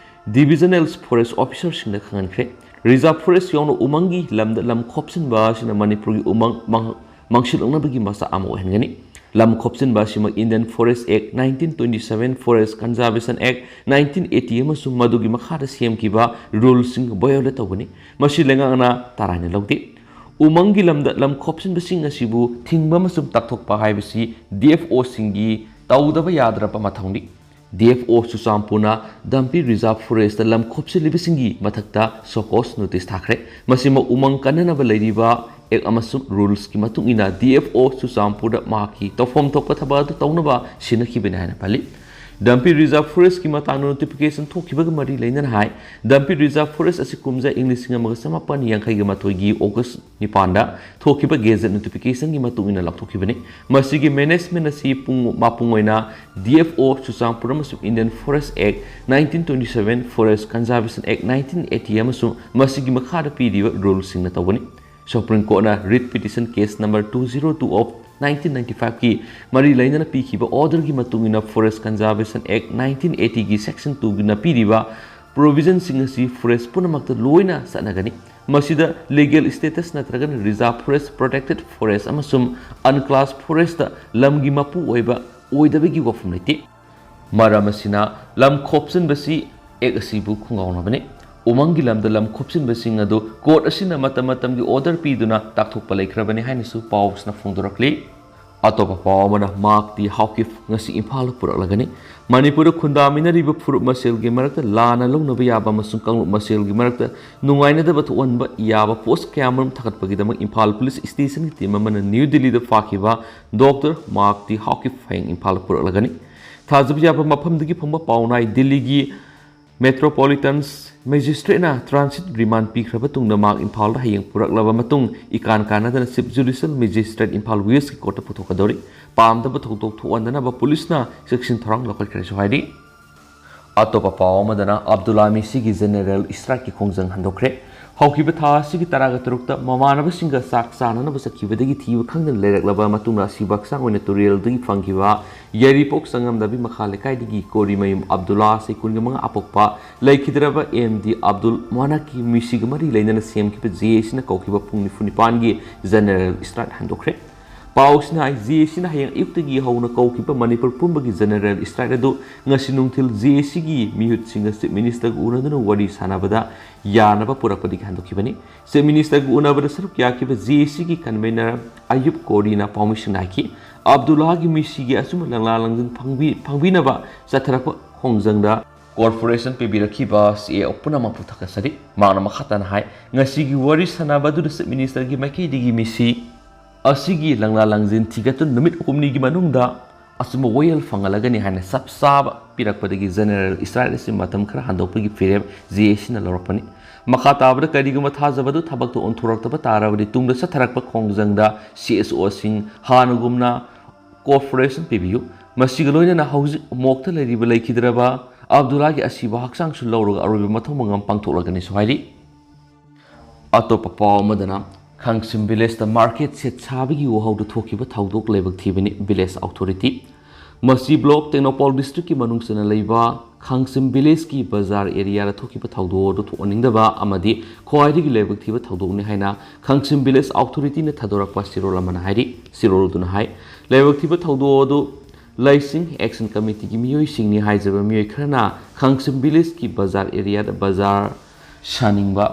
Divisional Forest Officerꯁꯤꯡꯗ ꯈꯪꯍꯟꯈ꯭ꯔꯦ꯫ Reserve forest ꯌꯥꯎꯅ ꯎꯃꯪꯒꯤ ꯂꯝꯗ ꯂꯝ ꯈꯣꯞꯆꯤꯟꯕ ꯑꯁꯤꯅ ꯃꯅꯤꯄꯨꯔꯒꯤ ꯎꯃꯪ ꯃꯥꯡ-, ꯃꯥꯡꯁꯤꯜꯂꯛꯅꯕꯒꯤ ꯃꯆꯥꯛ ꯑꯃ ꯑꯣꯏꯍꯟꯒꯅꯤ꯫ ꯂꯝ ꯈꯣꯞꯆꯤꯟꯕ ꯑꯁꯤꯃꯛ Indian Forest Act nineteen twenty-seven, Forest Conservation Act nineteen eighty ꯑꯃꯁꯨꯡ ꯃꯗꯨꯒꯤ ꯃꯈꯥꯗ ꯁꯦꯝꯈꯤꯕ ruleꯁꯤꯡ violate ꯇꯧꯒꯅꯤ꯫ ꯃꯁꯤ ꯂꯩꯉꯥꯛꯅ ꯇꯔꯥꯏꯅ ꯂꯧꯗꯦ꯫ ꯎꯃꯪꯒꯤ ꯂꯝꯗ ꯂꯝ ꯈꯣꯞꯆꯤꯟꯕꯁꯤꯡ ꯑꯁꯤꯕꯨ ꯊꯤꯡꯕ ꯑꯃꯁꯨꯡ ꯇꯥꯛꯊꯣꯛꯄ ꯍꯥꯏꯕꯁꯤ D F Oꯁꯤꯡꯒꯤ ꯇꯧꯗꯕ ꯌꯥꯗ꯭ꯔꯕ ꯃꯊꯧꯅꯤ꯫ D F O ꯆꯨꯔꯆꯥꯟꯄꯨꯔꯅ ꯗꯝꯄꯤ Reserve Forestꯇ ꯂꯝ ꯈꯣꯞꯆꯤꯜꯂꯤꯕꯁꯤꯡꯒꯤ ꯃꯊꯛꯇ show cause notice ꯊꯥꯈ꯭ꯔꯦ꯫ ꯃꯁꯤꯃꯛ ꯎꯃꯪ ꯀꯟꯅꯅꯕ ꯂꯩꯔꯤꯕ Act ꯑꯃꯁꯨꯡ rulesꯀꯤ ꯃꯇꯨꯡ ꯏꯟꯅ D F O ꯆꯨꯔꯆꯥꯟꯄꯨꯔꯗ ꯃꯍꯥꯛꯀꯤ ꯇꯧꯐꯝ ꯊꯣꯛꯄ ꯊꯕꯛ ꯑꯗꯨ ꯇꯧꯅꯕ ꯁꯤꯟꯅꯈꯤꯕꯅꯤ ꯍꯥꯏꯅ ꯄꯜꯂꯤ꯫ ꯗꯝꯄꯤ Reserve Forestꯀꯤ ꯃꯇꯥꯡꯗ notification ꯊꯣꯛꯈꯤꯕꯒ ꯃꯔꯤ ꯂꯩꯅꯅ ꯍꯥꯏ, ꯗꯝꯄꯤ Reserve Forest ꯑꯁꯤ ꯀꯨꯝꯖꯥ ꯏꯪ ꯂꯤꯁꯤꯡ ꯑꯃꯒ ꯆꯃꯥꯄꯟ ꯌꯥꯡꯈꯩꯒ ꯃꯥꯊꯣꯏꯒꯤ August ꯅꯤꯄꯥꯟꯗ ꯊꯣꯛꯈꯤꯕ Gazette notificationꯒꯤ ꯃꯇꯨꯡ ꯏꯟꯅ ꯂꯥꯎꯊꯣꯛꯈꯤꯕꯅꯤ꯫ ꯃꯁꯤꯒꯤ management ꯑꯁꯤ ꯄꯨꯡ, ꯃꯄꯨꯡ ꯑꯣꯏꯅ D F O ꯆꯨꯔꯆꯥꯟꯄꯨꯔ ꯑꯃꯁꯨꯡ Indian Forest Act nineteen twenty-seven, Forest Conservation Act nineteen eighty ꯑꯃꯁꯨꯡ ꯃꯁꯤꯒꯤ ꯃꯈꯥꯗ ꯄꯤꯔꯤꯕ ruleꯁꯤꯡꯅ ꯇꯧꯒꯅꯤ꯫ Supreme Courtꯅ writ petition case number two zero two of nineteen ninety-fiveꯀꯤ ꯃꯔꯤ ꯂꯩꯅꯅ ꯄꯤꯈꯤꯕ orderꯒꯤ ꯃꯇꯨꯡ ꯏꯟꯅ Forest Conservation Act nineteen eightyꯒꯤ section twoꯒꯤꯅ ꯄꯤꯔꯤꯕ provisionꯁꯤꯡ ꯑꯁꯤ forest ꯄꯨꯝꯅꯃꯛꯇ ꯂꯣꯏꯅ ꯆꯠꯅꯒꯅꯤ꯫ ꯃꯁꯤꯗ legal status ꯅꯠꯇ꯭ꯔꯒꯅ reserve forest, protected forest ꯑꯃꯁꯨꯡ unclassed forestꯇ ꯂꯝꯒꯤ ꯃꯄꯨ ꯑꯣꯏꯕ ꯑꯣꯏꯗꯕꯒꯤ ꯋꯥꯐꯝ ꯂꯩꯇꯦ꯫ ꯃꯔꯝ ꯑꯁꯤꯅ ꯂꯝ ꯈꯣꯞꯆꯤꯟꯕꯁꯤ Act ꯑꯁꯤꯕꯨ ꯈꯣꯡꯒꯥꯎꯅꯕꯅꯤ꯫ ꯎꯃꯪꯒꯤ ꯂꯝꯗ ꯂꯝ ꯈꯣꯞꯆꯤꯟꯕꯁꯤꯡ ꯑꯗꯨ court ꯑꯁꯤꯅ ꯃꯇꯝ ꯃꯇꯝꯒꯤ order ꯄꯤꯗꯨꯅ ꯇꯥꯛꯊꯣꯛꯄ ꯂꯩꯈ꯭ꯔꯕꯅꯤ ꯍꯥꯏꯅꯁꯨ ꯄꯥꯎꯁꯤꯅ ꯐꯣꯡꯗꯣꯔꯛꯂꯤ꯫ ꯑꯇꯣꯞꯄ ꯄꯥꯎ ꯑꯃꯅ, ꯃꯥꯔꯛ ꯇꯤ ꯍꯥꯎꯀꯤꯞ ꯉꯁꯤ ꯏꯝꯐꯥꯜꯗ ꯄꯨꯔꯛꯂꯒꯅꯤ꯫ ꯃꯅꯤꯄꯨꯔꯗ ꯈꯨꯟꯗꯥꯃꯤꯟꯅꯔꯤꯕ ꯐꯨꯔꯨꯞ ꯃꯁꯦꯜꯒꯤ ꯃꯔꯛꯇ ꯂꯥꯟꯅ ꯂꯧꯅꯕ ꯌꯥꯕ ꯑꯃꯁꯨꯡ ꯀꯥꯡꯂꯨꯞ ꯃꯁꯦꯜꯒꯤ ꯃꯔꯛꯇ ꯅꯨꯡꯉꯥꯏꯅꯗꯕ ꯊꯣꯛꯍꯟꯕ ꯌꯥꯕ post ꯀꯌꯥꯃꯔꯨꯝ ꯊꯥꯒꯠꯄꯒꯤꯗꯃꯛ ꯏꯝꯐꯥꯜ police stationꯒꯤ team ꯑꯃꯅ New Delhiꯗ ꯐꯥꯈꯤꯕ Doctor mark T Haokip ꯍꯌꯦꯡ ꯏꯝꯐꯥꯜꯗ ꯄꯨꯔꯛꯂꯒꯅꯤ꯫ ꯊꯥꯖꯕ ꯌꯥꯕ ꯃꯐꯝꯗꯒꯤ ꯐꯪꯕ ꯄꯥꯎꯅ ꯍꯥꯏ, ꯗꯤꯜꯂꯤꯒꯤ Metropolitan Magistrateꯅ transit remand ꯄꯤꯈ꯭ꯔꯕ ꯇꯨꯡꯗ ꯃꯍꯥꯛ ꯏꯝꯐꯥꯜꯗ ꯍꯌꯦꯡ ꯄꯨꯔꯛꯂꯕ ꯃꯇꯨꯡ ꯏꯀꯥꯟ ꯀꯥꯟꯅꯗꯅ Chief Judicial Magistrate ꯏꯝꯐꯥꯜ Westꯀꯤ courtꯇ ꯄꯨꯊꯣꯛꯀꯗꯧꯔꯤ꯫ ꯄꯥꯝꯗꯕ ꯊꯧꯗꯣꯛ ꯊꯣꯛꯍꯟꯗꯅꯕ policeꯅ ꯆꯦꯛꯁꯤꯟ ꯊꯧꯔꯥꯡ ꯂꯧꯈꯠꯈ꯭ꯔꯦꯁꯨ ꯍꯥꯏꯔꯤ꯫ ꯑꯇꯣꯞꯄ ꯄꯥꯎ ꯑꯃꯗꯅ, ꯑꯕꯗꯨꯜꯂꯥ ꯃꯤꯁꯤꯒꯤ general strikeꯀꯤ ꯈꯣꯡꯖꯪ ꯍꯟꯗꯣꯛꯈ꯭ꯔꯦ꯫ ꯍꯧꯈꯤꯕ ꯊꯥ ꯑꯁꯤꯒꯤ ꯇꯔꯥꯒ ꯇꯔꯨꯛꯇ ꯃꯃꯥꯟꯅꯕꯁꯤꯡꯒ ꯆꯥꯛ ꯆꯥꯅꯅꯕ ꯆꯠꯈꯤꯕꯗꯒꯤ ꯊꯤꯕ ꯈꯪꯗꯅ ꯂꯩꯔꯛꯂꯕ ꯃꯇꯨꯡꯗ ꯑꯁꯤꯕ ꯍꯛꯆꯥꯡ ꯑꯣꯏꯅ ꯇꯨꯔꯦꯜꯗꯒꯤ ꯐꯪꯈꯤꯕ ꯌꯥꯏꯔꯤꯄꯣꯛ ꯆꯉꯝꯗꯕꯤ ꯃꯈꯥ ꯂꯩꯀꯥꯏꯗꯒꯤ ꯀꯣꯔꯤꯃꯌꯨꯝ ꯑꯕꯗꯨꯜꯂꯥ, ꯆꯍꯤ ꯀꯨꯟꯃꯉꯥ ꯑꯄꯣꯛꯄ, ꯂꯩꯈꯤꯗ꯭ꯔꯕ ꯑꯦꯝ ꯗꯤ ꯑꯕꯗꯨꯜ ꯃꯣꯍꯅꯛꯀꯤ ꯃꯤꯁꯤꯒ ꯃꯔꯤ ꯂꯩꯅꯅ ꯁꯦꯝꯈꯤꯕ ꯖꯦ ꯑꯦ ꯁꯤꯅ ꯀꯧꯈꯤꯕ ꯄꯨꯡ ꯅꯤꯐꯨ ꯅꯤꯄꯥꯟꯒꯤ ꯖꯦꯅꯔꯦꯜ ꯏꯁꯇ꯭ꯔꯥꯏꯛ ꯍꯟꯗꯣꯛꯈ꯭ꯔꯦ꯫ ꯄꯥꯎꯁꯤꯅ ꯍꯥꯏ, ꯖꯦ ꯑꯦ ꯁꯤꯅ ꯍꯌꯦꯡ ꯑꯌꯨꯛꯇꯒꯤ ꯍꯧꯅ ꯀꯧꯈꯤꯕ ꯃꯅꯤꯄꯨꯔ ꯄꯨꯝꯕꯒꯤ ꯖꯦꯅꯔꯦꯜ ꯏꯁꯇ꯭ꯔꯥꯏꯛ ꯑꯗꯨ ꯉꯁꯤ ꯅꯨꯡꯊꯤꯜ ꯖꯦ ꯑꯦ ꯁꯤꯒꯤ ꯃꯤꯍꯨꯠꯁꯤꯡꯒ ꯆꯤꯐ ꯃꯤꯅꯤꯁꯇꯔꯒ ꯎꯅꯗꯨꯅ ꯋꯥꯔꯤ ꯁꯥꯟꯅꯕꯗ ꯌꯥꯅꯕ ꯄꯨꯔꯛꯄꯗꯒꯤ ꯍꯟꯗꯣꯛꯈꯤꯕꯅꯤ꯫ ꯆꯤꯐ ꯃꯤꯅꯤꯁꯇꯔꯒ ꯎꯅꯕꯗ ꯁꯔꯨꯛ ꯌꯥꯈꯤꯕ ꯖꯦ ꯑꯦ ꯁꯤꯒꯤ ꯀꯟꯚꯦꯅꯔ ꯑꯌꯨꯕ ꯀꯣꯔꯤꯅ ꯄꯥꯎꯃꯤꯁꯤꯡꯗ ꯍꯥꯏꯈꯤ, ꯑꯕꯗꯨꯜꯂꯥꯒꯤ ꯃꯤꯁꯤꯒꯤ ꯑꯆꯨꯝꯕ ꯂꯪꯂꯥ ꯂꯪꯖꯤꯟ ꯐꯪꯕꯤ-, ꯐꯪꯕꯤꯅꯕ ꯆꯠꯊꯔꯛꯄ ꯈꯣꯡꯖꯪꯗ ꯀꯣꯔꯄꯣꯔꯦꯁꯟ ꯄꯤꯕꯤꯔꯛꯈꯤꯕ ꯁꯤ ꯑꯦ ꯑꯣ ꯄꯨꯝꯅꯃꯛꯄꯨ ꯊꯥꯒꯠꯆꯔꯤ꯫ ꯃꯍꯥꯛꯅ ꯃꯈꯥ ꯇꯥꯅ ꯍꯥꯏ, ꯉꯁꯤꯒꯤ ꯋꯥꯔꯤ ꯁꯥꯟꯅꯕ ꯑꯗꯨꯗ ꯆꯤꯐ ꯃꯤꯅꯤꯁꯇꯔꯒꯤ ꯃꯥꯏꯀꯩꯗꯒꯤ ꯃꯤꯁꯤ ꯑꯁꯤꯒꯤ ꯂꯪꯂꯥ ꯂꯪꯖꯤꯟ ꯊꯤꯒꯠꯇꯨꯅ ꯅꯨꯃꯤꯠ ꯍꯨꯝꯅꯤꯒꯤ ꯃꯅꯨꯡꯗ ꯑꯆꯨꯝꯕ ꯋꯥꯌꯦꯜ ꯐꯪꯍꯜꯂꯒꯅꯤ ꯍꯥꯏꯅ ꯆꯞ ꯆꯥꯕ ꯄꯤꯔꯛꯄꯗꯒꯤ ꯖꯦꯅꯔꯦꯜ ꯏꯁꯇ꯭ꯔꯥꯏꯛ ꯑꯁꯤ ꯃꯇꯝ ꯈꯔ ꯍꯟꯗꯣꯛꯄꯒꯤ ꯐꯤꯔꯦꯞ ꯖꯦ ꯑꯦ ꯁꯤꯅ ꯂꯧꯔꯛꯄꯅꯤ꯫ ꯃꯈꯥ ꯇꯥꯕꯗ ꯀꯔꯤꯒꯨꯝꯕ ꯊꯥꯖꯕꯗꯨ ꯊꯕꯛꯇ ꯑꯣꯟꯊꯣꯔꯛꯇꯕ ꯇꯥꯔꯕꯗꯤ ꯇꯨꯡꯗ ꯆꯠꯊꯔꯛꯄ ꯈꯣꯡꯖꯪꯗ ꯁꯤ ꯑꯦꯁ ꯑꯣꯁꯤꯡ ꯍꯥꯟꯅꯒꯨꯝꯅ ꯀꯣꯔꯄꯣꯔꯦꯁꯟ ꯄꯤꯕꯤꯌꯨ꯫ ꯃꯁꯤꯒ ꯂꯣꯏꯅꯅ ꯍꯧꯖꯤꯛ ꯃꯣꯛꯇ ꯂꯩꯔꯤꯕ ꯂꯩꯈꯤꯗ꯭ꯔꯕ ꯑꯕꯗꯨꯜꯂꯥꯒꯤ ꯑꯁꯤꯕ ꯍꯛꯆꯥꯡꯁꯨ ꯂꯧꯔꯒ ꯑꯔꯣꯏꯕ ꯃꯊꯧ ꯃꯉꯝ ꯄꯥꯡꯊꯣꯛꯂꯒꯅꯤꯁꯨ ꯍꯥꯏꯔꯤ꯫ ꯑꯇꯣꯞꯄ ꯄꯥꯎ ꯑꯃꯗꯅ, ꯈꯥꯡꯁꯤꯝ ꯚꯤꯂꯦꯖꯇ ꯃꯥꯔꯀꯦꯠ ꯁꯦꯠ ꯁꯥꯕꯒꯤ ꯋꯥꯍꯧꯗ ꯊꯣꯛꯈꯤꯕ ꯊꯧꯗꯣꯛ ꯂꯥꯏꯕꯛ ꯊꯤꯕꯅꯤ꯫ ꯚꯤꯂꯦꯖ ꯑꯣꯊꯣꯔꯤꯇꯤ, ꯃꯁꯤ ꯕ꯭ꯂꯣꯛ ꯇꯦꯡꯅꯧꯄꯥꯜ ꯗꯤꯁꯇ꯭ꯔꯤꯛꯀꯤ ꯃꯅꯨꯡ ꯆꯟꯅ ꯂꯩꯕ ꯈꯥꯡꯁꯤꯝ ꯚꯤꯂꯦꯖꯀꯤ ꯕꯖꯥꯔ ꯑꯦꯔꯤꯌꯥꯗ ꯊꯣꯛꯈꯤꯕ ꯊꯧꯗꯣꯛ ꯑꯗꯨ ꯊꯣꯛꯍꯟꯅꯤꯡꯗꯕ ꯑꯃꯗꯤ ꯈ꯭ꯋꯥꯏꯗꯒꯤ ꯂꯥꯏꯕꯛ ꯊꯤꯕ ꯊꯧꯗꯣꯛꯅꯤ ꯍꯥꯏꯅ ꯈꯥꯡꯁꯤꯝ ꯚꯤꯂꯦꯖ ꯑꯣꯊꯣꯔꯤꯇꯤꯅ ꯊꯥꯗꯣꯔꯛꯄ ꯆꯦꯔꯣꯜ ꯑꯃꯅ ꯍꯥꯏꯔꯤ꯫ ꯆꯦꯔꯣꯜ ꯑꯗꯨꯅ ꯍꯥꯏ, ꯂꯥꯏꯕꯛ ꯊꯤꯕ ꯊꯧꯗꯣꯛ ꯑꯗꯨ ꯂꯩꯁꯤꯡ ꯑꯦꯛꯁꯟ ꯀꯃꯤꯇꯤꯒꯤ ꯃꯤꯑꯣꯏꯁꯤꯡꯅꯤ ꯍꯥꯏꯖꯕ ꯃꯤꯑꯣꯏ ꯈꯔꯅ ꯈꯥꯡꯁꯤꯝ ꯚꯤꯂꯦꯖꯀꯤ ꯕꯖꯥꯔ ꯑꯦꯔꯤꯌꯥꯗ ꯕꯖꯥꯔ ꯁꯥꯅꯤꯡꯕ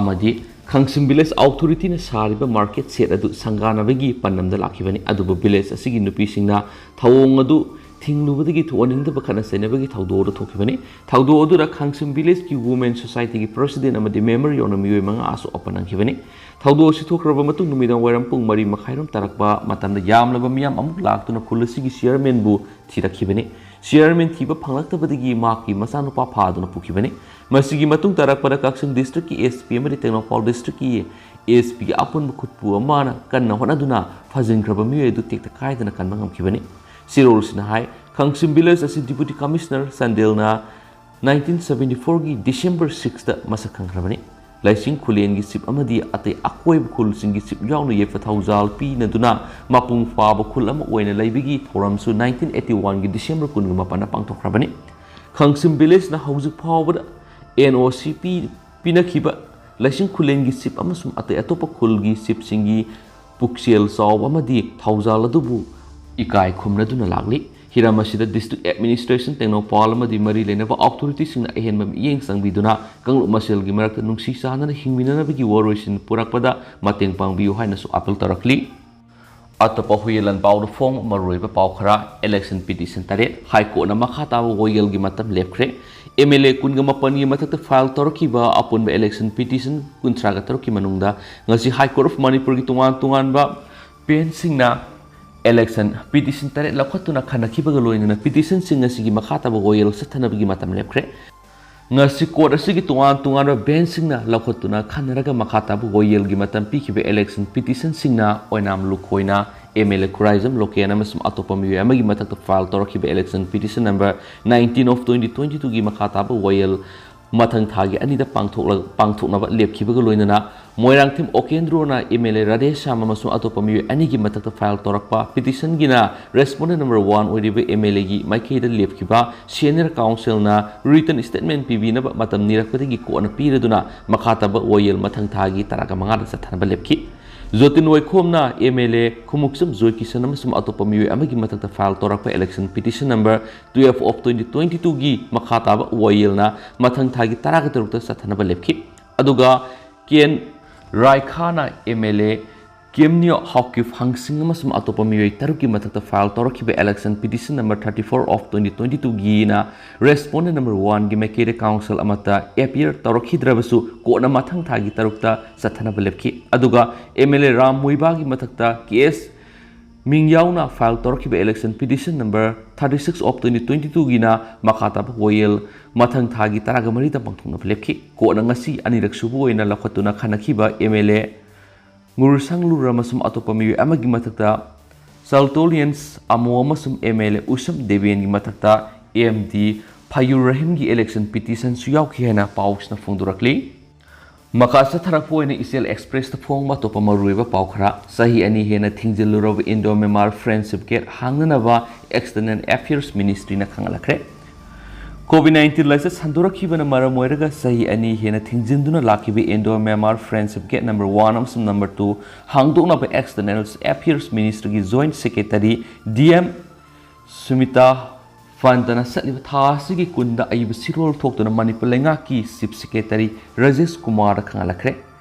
ꯑꯃꯗꯤ ꯈꯥꯡꯁꯤꯝ ꯚꯤꯂꯦꯖ ꯑꯣꯊꯣꯔꯤꯇꯤꯅ ꯁꯥꯔꯤꯕ ꯃꯥꯔꯀꯦꯠ ꯁꯦꯠ ꯑꯗꯨ ꯁꯪꯒꯥꯅꯕꯒꯤ ꯄꯥꯟꯗꯝꯗ ꯂꯥꯛꯈꯤꯕꯅꯤ꯫ ꯑꯗꯨꯕꯨ ꯚꯤꯂꯦꯖ ꯑꯁꯤꯒꯤ ꯅꯨꯄꯤꯁꯤꯡꯅ ꯊꯧꯑꯣꯡ ꯑꯗꯨ ꯊꯤꯡꯂꯨꯕꯗꯒꯤ ꯊꯣꯛꯍꯟꯅꯤꯡꯗꯕ ꯈꯠꯅ ꯆꯩꯅꯕꯒꯤ ꯊꯧꯗꯣꯛ ꯑꯗꯨ ꯊꯣꯛꯈꯤꯕꯅꯤ꯫ ꯊꯧꯗꯣꯛ ꯑꯗꯨꯗ ꯈꯥꯡꯁꯤꯝ ꯚꯤꯂꯦꯖꯀꯤ ꯋꯨꯃꯦꯟ ꯁꯣꯁꯥꯏꯇꯤꯒꯤ ꯄ꯭ꯔꯁꯤꯗꯦꯟ ꯑꯃꯗꯤ ꯃꯦꯝꯕꯔ ꯌꯥꯎꯅ ꯃꯤꯑꯣꯏ ꯃꯉꯥ ꯑꯁꯣꯛ ꯑꯄꯟ ꯅꯪꯈꯤꯕꯅꯤ꯫ ꯊꯧꯗꯣꯛ ꯑꯁꯤ ꯊꯣꯛꯈ꯭ꯔꯕ ꯃꯇꯨꯡ ꯅꯨꯃꯤꯗꯥꯡ ꯋꯥꯏꯔꯝ ꯄꯨꯡ ꯃꯔꯤ ꯃꯈꯥꯏꯔꯣꯝ ꯇꯥꯔꯛꯄ ꯃꯇꯝꯗ ꯌꯥꯝꯂꯕ ꯃꯤꯌꯥꯝ ꯑꯃꯨꯛ ꯂꯥꯛꯇꯨꯅ ꯈꯨꯜ ꯑꯁꯤꯒꯤ ꯆꯤꯌꯔꯃꯦꯟꯕꯨ ꯊꯤꯔꯛꯈꯤꯕꯅꯤ꯫ ꯆꯤꯌꯔꯃꯦꯟ ꯊꯤꯕ ꯐꯪꯂꯛꯇꯕꯗꯒꯤ ꯃꯍꯥꯛꯀꯤ ꯃꯆꯥꯅꯨꯄꯥ ꯐꯥꯗꯨꯅ ꯄꯨꯈꯤꯕꯅꯤ꯫ ꯃꯁꯤꯒꯤ ꯃꯇꯨꯡ ꯇꯥꯔꯛꯄꯗ ꯀꯛꯆꯤꯡ ꯗꯤꯁꯇ꯭ꯔꯤꯛꯀꯤ ꯑꯦꯁ ꯄꯤ ꯑꯃꯗꯤ ꯇꯦꯡꯅꯧꯄꯥꯜ ꯗꯤꯁꯇ꯭ꯔꯤꯛꯀꯤ ꯑꯦꯁ ꯄꯤꯒꯤ ꯑꯄꯨꯟꯕ ꯈꯨꯠꯄꯨ ꯑꯃꯅ ꯀꯟꯅ ꯍꯣꯠꯅꯗꯨꯅ ꯐꯥꯖꯤꯟꯈ꯭ꯔꯕ ꯃꯤꯑꯣꯏ ꯑꯗꯨ ꯇꯦꯛꯇ ꯀꯥꯏꯗꯅ ꯀꯟꯕ ꯉꯝꯈꯤꯕꯅꯤ꯫ ꯆꯦꯔꯣꯜꯁꯤꯅ ꯍꯥꯏ, ꯈꯥꯡꯁꯤꯝ ꯚꯤꯂꯦꯖ ꯑꯁꯤ ꯗꯤꯄꯨꯇꯤ ꯀꯃꯤꯁꯅꯔ ꯆꯥꯟꯗꯦꯜꯅ ꯅꯥꯏꯟꯇꯤꯟ ꯁꯚꯦꯟꯇꯤ ꯐꯣꯔꯒꯤ ꯗꯤꯁꯦꯝꯕꯔ ꯁꯤꯛꯁꯇ ꯃꯁꯛ ꯈꯪꯈ꯭ꯔꯕꯅꯤ꯫ ꯂꯩꯁꯤꯡ ꯈꯨꯂꯦꯟꯒꯤ ꯆꯤꯞ ꯑꯃꯗꯤ ꯑꯇꯩ ꯑꯀꯣꯏꯕ ꯈꯨꯜꯁꯤꯡꯒꯤ ꯆꯤꯞ ꯌꯥꯎꯅ ꯌꯥꯏꯐ ꯊꯧꯖꯥꯜ ꯄꯤꯅꯗꯨꯅ ꯃꯄꯨꯡ ꯐꯥꯕ ꯈꯨꯜ ꯑꯃ ꯑꯣꯏꯅ ꯂꯩꯕꯒꯤ ꯊꯧꯔꯝꯁꯨ nineteen eighty one ꯒꯤ December ꯀꯨꯟꯒ ꯃꯥꯄꯟꯗ ꯄꯥꯡꯊꯣꯛꯈ꯭ꯔꯕꯅꯤ꯫ ꯈꯪꯁꯤꯝ ꯚꯤꯂꯦꯖꯅ ꯍꯧꯖꯤꯛ ꯐꯥꯎꯕꯗ N O C ꯄꯤ-, ꯄꯤꯅꯈꯤꯕ ꯂꯩꯁꯤꯡ ꯈꯨꯂꯦꯟꯒꯤ ꯆꯤꯞ ꯑꯃꯁꯨꯡ ꯑꯇꯩ ꯑꯇꯣꯞꯄ ꯈꯨꯜꯒꯤ ꯆꯤꯞꯁꯤꯡꯒꯤ ꯄꯨꯛꯆꯦꯜ ꯆꯥꯎꯕ ꯑꯃꯗꯤ ꯊꯧꯖꯥꯜ ꯑꯗꯨꯕꯨ ꯏꯀꯥꯏ ꯈꯨꯝꯅꯗꯨꯅ ꯂꯥꯛꯂꯤ꯫ ꯍꯤꯔꯝ ꯑꯁꯤꯗ district administration, ꯇꯦꯡꯅꯧꯄꯥꯜ ꯑꯃꯗꯤ ꯃꯔꯤ ꯂꯩꯅꯕ authority ꯁꯤꯡꯅ ꯑꯍꯦꯟꯕ ꯃꯤꯠꯌꯦꯡ ꯆꯪꯕꯤꯗꯨꯅ ꯀꯥꯡꯂꯨꯞ ꯃꯁꯦꯜꯒꯤ ꯃꯔꯛꯇ ꯅꯨꯡꯁꯤ ꯆꯥꯟꯅꯅ ꯍꯤꯡꯃꯤꯟꯅꯅꯕꯒꯤ ꯋꯥꯔꯣꯏꯁꯤꯟ ꯄꯨꯔꯛꯄꯗ ꯃꯇꯦꯡ ꯄꯥꯡꯕꯤꯌꯨ ꯍꯥꯏꯅꯁꯨ appeal ꯇꯧꯔꯛꯂꯤ꯫ ꯑꯇꯣꯞꯄ ꯍꯨꯏꯌꯦꯟ ꯂꯥꯟꯄꯥꯎꯗ ꯐꯣꯡꯕ ꯃꯔꯨꯑꯣꯏꯕ ꯄꯥꯎ ꯈꯔ: Election petition ꯇꯔꯦꯠ, High Court ꯅ ꯃꯈꯥ ꯇꯥꯕ ꯋꯥꯌꯦꯜꯒꯤ ꯃꯇꯝ ꯂꯦꯞꯈ꯭ꯔꯦ꯫ M L A ꯀꯨꯟꯒ ꯃꯥꯄꯟꯒꯤ ꯃꯊꯛꯇ file ꯇꯧꯔꯛꯈꯤꯕ ꯑꯄꯨꯟꯕ election petition ꯀꯨꯟꯊ꯭ꯔꯥꯒ ꯇꯔꯨꯛꯀꯤ ꯃꯅꯨꯡꯗ ꯉꯁꯤ High Court of ꯃꯅꯤꯄꯨꯔꯒꯤ ꯇꯣꯉꯥꯟ ꯇꯣꯉꯥꯟꯕ bench ꯁꯤꯡꯅ election petition ꯇꯔꯦꯠ ꯂꯧꯈꯠꯇꯨꯅ ꯈꯟꯅꯈꯤꯕꯒ ꯂꯣꯏꯅꯅ petition ꯁꯤꯡ ꯑꯁꯤꯒꯤ ꯃꯈꯥ ꯇꯥꯕ ꯋꯥꯌꯦꯜ ꯆꯠꯊꯅꯕꯒꯤ ꯃꯇꯝ ꯂꯦꯞꯈ꯭ꯔꯦ꯫ ꯉꯁꯤ court ꯑꯁꯤꯒꯤ ꯇꯣꯉꯥꯟ ꯇꯣꯉꯥꯟꯕ bench ꯁꯤꯡꯅ ꯂꯧꯈꯠꯇꯨꯅ ꯈꯟꯅꯔꯒ ꯃꯈꯥ ꯇꯥꯕ ꯋꯥꯌꯦꯜꯒꯤ ꯃꯇꯝ ꯄꯤꯈꯤꯕ election petition ꯁꯤꯡꯅ ꯑꯣꯏꯅꯥꯝ ꯂꯨꯈꯣꯏꯅ M L A Khuraijam local ꯑꯃꯁꯨꯡ ꯑꯇꯣꯞꯄ ꯃꯤꯑꯣꯏ ꯑꯃꯒꯤ ꯃꯊꯛꯇ file ꯇꯧꯔꯛꯈꯤꯕ election petition number nineteen of twenty twenty two ꯒꯤ ꯃꯈꯥ ꯇꯥꯕ ꯋꯥꯌꯦꯜ ꯃꯊꯪ ꯊꯥꯒꯤ ꯑꯅꯤꯗ ꯄꯥꯡꯊꯣꯛꯂ-, ꯄꯥꯡꯊꯣꯛꯅꯕ ꯂꯦꯞꯈꯤꯕꯒ ꯂꯣꯏꯅꯅ Moirangthem ꯎꯀꯦꯟꯗ꯭ꯔꯣꯅ M L A Radheshyam ꯑꯃꯁꯨꯡ ꯑꯇꯣꯞꯄ ꯃꯤꯑꯣꯏ ꯑꯅꯤꯒꯤ ꯃꯊꯛꯇ file ꯇꯧꯔꯛꯄ petition ꯒꯤꯅ respondent number one ꯑꯣꯏꯔꯤꯕ M L A ꯒꯤ ꯃꯥꯏꯀꯩꯗ ꯂꯦꯞꯈꯤꯕ senior counsel ꯅ written statement ꯄꯤꯕꯤꯅꯕ ꯃꯇꯝ ꯅꯤꯔꯛꯄꯗꯒꯤ ꯀꯣꯟꯅ ꯄꯤꯔꯗꯨꯅ ꯃꯈꯥ ꯇꯥꯕ ꯋꯥꯌꯦꯜ ꯃꯊꯪ ꯊꯥꯒꯤ ꯇꯔꯥꯒ ꯃꯉꯥꯗ ꯆꯠꯊꯅꯕ ꯂꯦꯞꯈꯤ꯫ ꯖꯣꯇꯤꯟ ꯋꯥꯏꯈꯣꯝꯅ M L A ꯈꯨꯃꯨꯛꯆꯝ ꯖꯣꯏꯀꯤꯁꯟ ꯑꯃꯁꯨꯡ ꯑꯇꯣꯞꯄ ꯃꯤꯑꯣꯏ ꯑꯃꯒꯤ ꯃꯊꯛꯇ file ꯇꯧꯔꯛꯄ election petition number twelve of twenty twenty two ꯒꯤ ꯃꯈꯥ ꯇꯥꯕ ꯋꯥꯌꯦꯜꯅ ꯃꯊꯪ ꯊꯥꯒꯤ ꯇꯔꯥꯒ ꯇꯔꯨꯛꯇ ꯆꯠꯊꯅꯕ ꯂꯦꯞꯈꯤ꯫ ꯑꯗꯨꯒ ꯀꯦꯟ ꯔꯥꯏꯈꯥꯅ M L A ꯀꯦꯝꯅꯤꯌꯣ ꯍꯥꯎꯀꯤꯞ ꯍꯪꯁꯤꯡ ꯑꯃꯁꯨꯡ ꯑꯇꯣꯞꯄ ꯃꯤꯑꯣꯏ ꯇꯔꯨꯛꯀꯤ ꯃꯊꯛꯇ file ꯇꯧꯔꯛꯈꯤꯕ election petition number thirty four of twenty twenty two ꯒꯤꯅ respondent number one ꯒꯤ ꯃꯥꯏꯀꯩꯗ counsel ꯑꯃꯠꯇ appear ꯇꯧꯔꯛꯈꯤꯗ꯭ꯔꯕꯁꯨ ꯀꯣꯟꯅ ꯃꯊꯪ ꯊꯥꯒꯤ ꯇꯔꯨꯛꯇ ꯆꯠꯊꯅꯕ ꯂꯦꯞꯈꯤ꯫ ꯑꯗꯨꯒ M L A ꯔꯥꯝ ꯃꯨꯏꯕꯥꯒꯤ ꯃꯊꯛꯇ ꯀꯦ ꯑꯦꯁ ꯃꯤꯡ ꯌꯥꯎꯅ file ꯇꯧꯔꯛꯈꯤꯕ election petition number thirty six of twenty twenty two ꯒꯤꯅ ꯃꯈꯥ ꯇꯥꯕ ꯋꯥꯌꯦꯜ ꯃꯊꯪ ꯊꯥꯒꯤ ꯇꯔꯥꯒ ꯃꯔꯤꯗ ꯄꯥꯡꯊꯣꯛꯅꯕ ꯂꯦꯞꯈꯤ꯫ ꯀꯣꯔꯠꯅ ꯉꯁꯤ ꯑꯅꯤꯔꯛ ꯁꯨꯕ ꯑꯣꯏꯅ ꯂꯧꯈꯠꯇꯨꯅ ꯈꯟꯅꯈꯤꯕ M L A ꯉꯨꯔꯁꯪꯂꯨꯔ ꯑꯃꯁꯨꯡ ꯑꯇꯣꯞꯄ ꯃꯤꯑꯣꯏ ꯑꯃꯒꯤ ꯃꯊꯛꯇ ꯁꯜꯇꯣꯂꯤꯌꯟꯁ ꯑꯃꯣ ꯑꯃꯁꯨꯡ M L A ꯎꯁꯝ ꯗꯦꯕꯦꯟꯒꯤ ꯃꯊꯛꯇ M D ꯐꯌꯨꯔ ꯔꯍꯤꯝꯒꯤ election petition ꯁꯨ ꯌꯥꯎꯈꯤ ꯍꯥꯏꯅ ꯄꯥꯎꯁꯤꯅ ꯐꯣꯡꯗꯣꯔꯛꯂꯤ꯫ ꯃꯈꯥ ꯆꯠꯊꯔꯛꯄ ꯑꯣꯏꯅ ꯏꯆꯦꯜ ꯑꯦꯛꯁꯄ꯭ꯔꯦꯁꯇ ꯐꯣꯡꯕ ꯑꯇꯣꯞꯄ ꯃꯔꯨꯑꯣꯏꯕ ꯄꯥꯎ ꯈꯔ꯫ ꯆꯍꯤ ꯑꯅꯤ ꯍꯦꯟꯅ ꯊꯤꯡꯖꯤꯜꯂꯨꯔꯕ ꯏꯟꯗꯣ ꯃ꯭ꯌꯥꯟꯃꯥꯔ ꯐ꯭ꯔꯦꯟꯗꯁꯤꯞ ꯒꯦꯠ ꯍꯥꯡꯅꯅꯕ ꯑꯦꯛꯁꯇꯔꯅꯦꯜ ꯑꯦꯐꯤꯌꯔꯁ ꯃꯤꯅꯤꯁꯇ꯭ꯔꯤꯅ ꯈꯪꯍꯜꯂꯛꯈ꯭ꯔꯦ꯫ ꯀꯣꯚꯤꯗ ꯅꯥꯏꯟꯇꯤꯟ ꯂꯥꯏꯆꯠ ꯁꯟꯗꯣꯔꯛꯈꯤꯕꯅ ꯃꯔꯝ ꯑꯣꯏꯔꯒ ꯆꯍꯤ ꯑꯅꯤ ꯍꯦꯟꯅ ꯊꯤꯡꯖꯤꯟꯗꯨꯅ ꯂꯥꯛꯈꯤꯕ Indo Myanmar friendship gate number one ꯑꯃꯁꯨꯡ ꯅꯝꯕꯔ ꯇꯨ ꯍꯥꯡꯗꯣꯛꯅꯕ ꯑꯦꯛꯁꯇꯔꯅꯦꯜ ꯑꯦꯐꯤꯌꯔꯁ ꯃꯤꯅꯤꯁꯇ꯭ꯔꯤꯒꯤ joint secretary D M Sumita ꯄꯟꯇꯅ ꯆꯠꯂꯤꯕ ꯊꯥ ꯑꯁꯤꯒꯤ ꯀꯨꯟꯗ ꯑꯏꯕ ꯁꯤꯔꯣꯜ ꯊꯣꯛꯇꯨꯅ ꯃꯅꯤꯄꯨꯔ ꯂꯩꯉꯥꯛꯀꯤ ꯆꯤꯐ ꯁꯦꯀ꯭ꯔꯦꯇꯔꯤ ꯔꯥꯖꯦꯁ ꯀꯨꯃꯥꯔꯗ ꯈꯪꯍꯜꯂꯛꯈ꯭ꯔꯦ꯫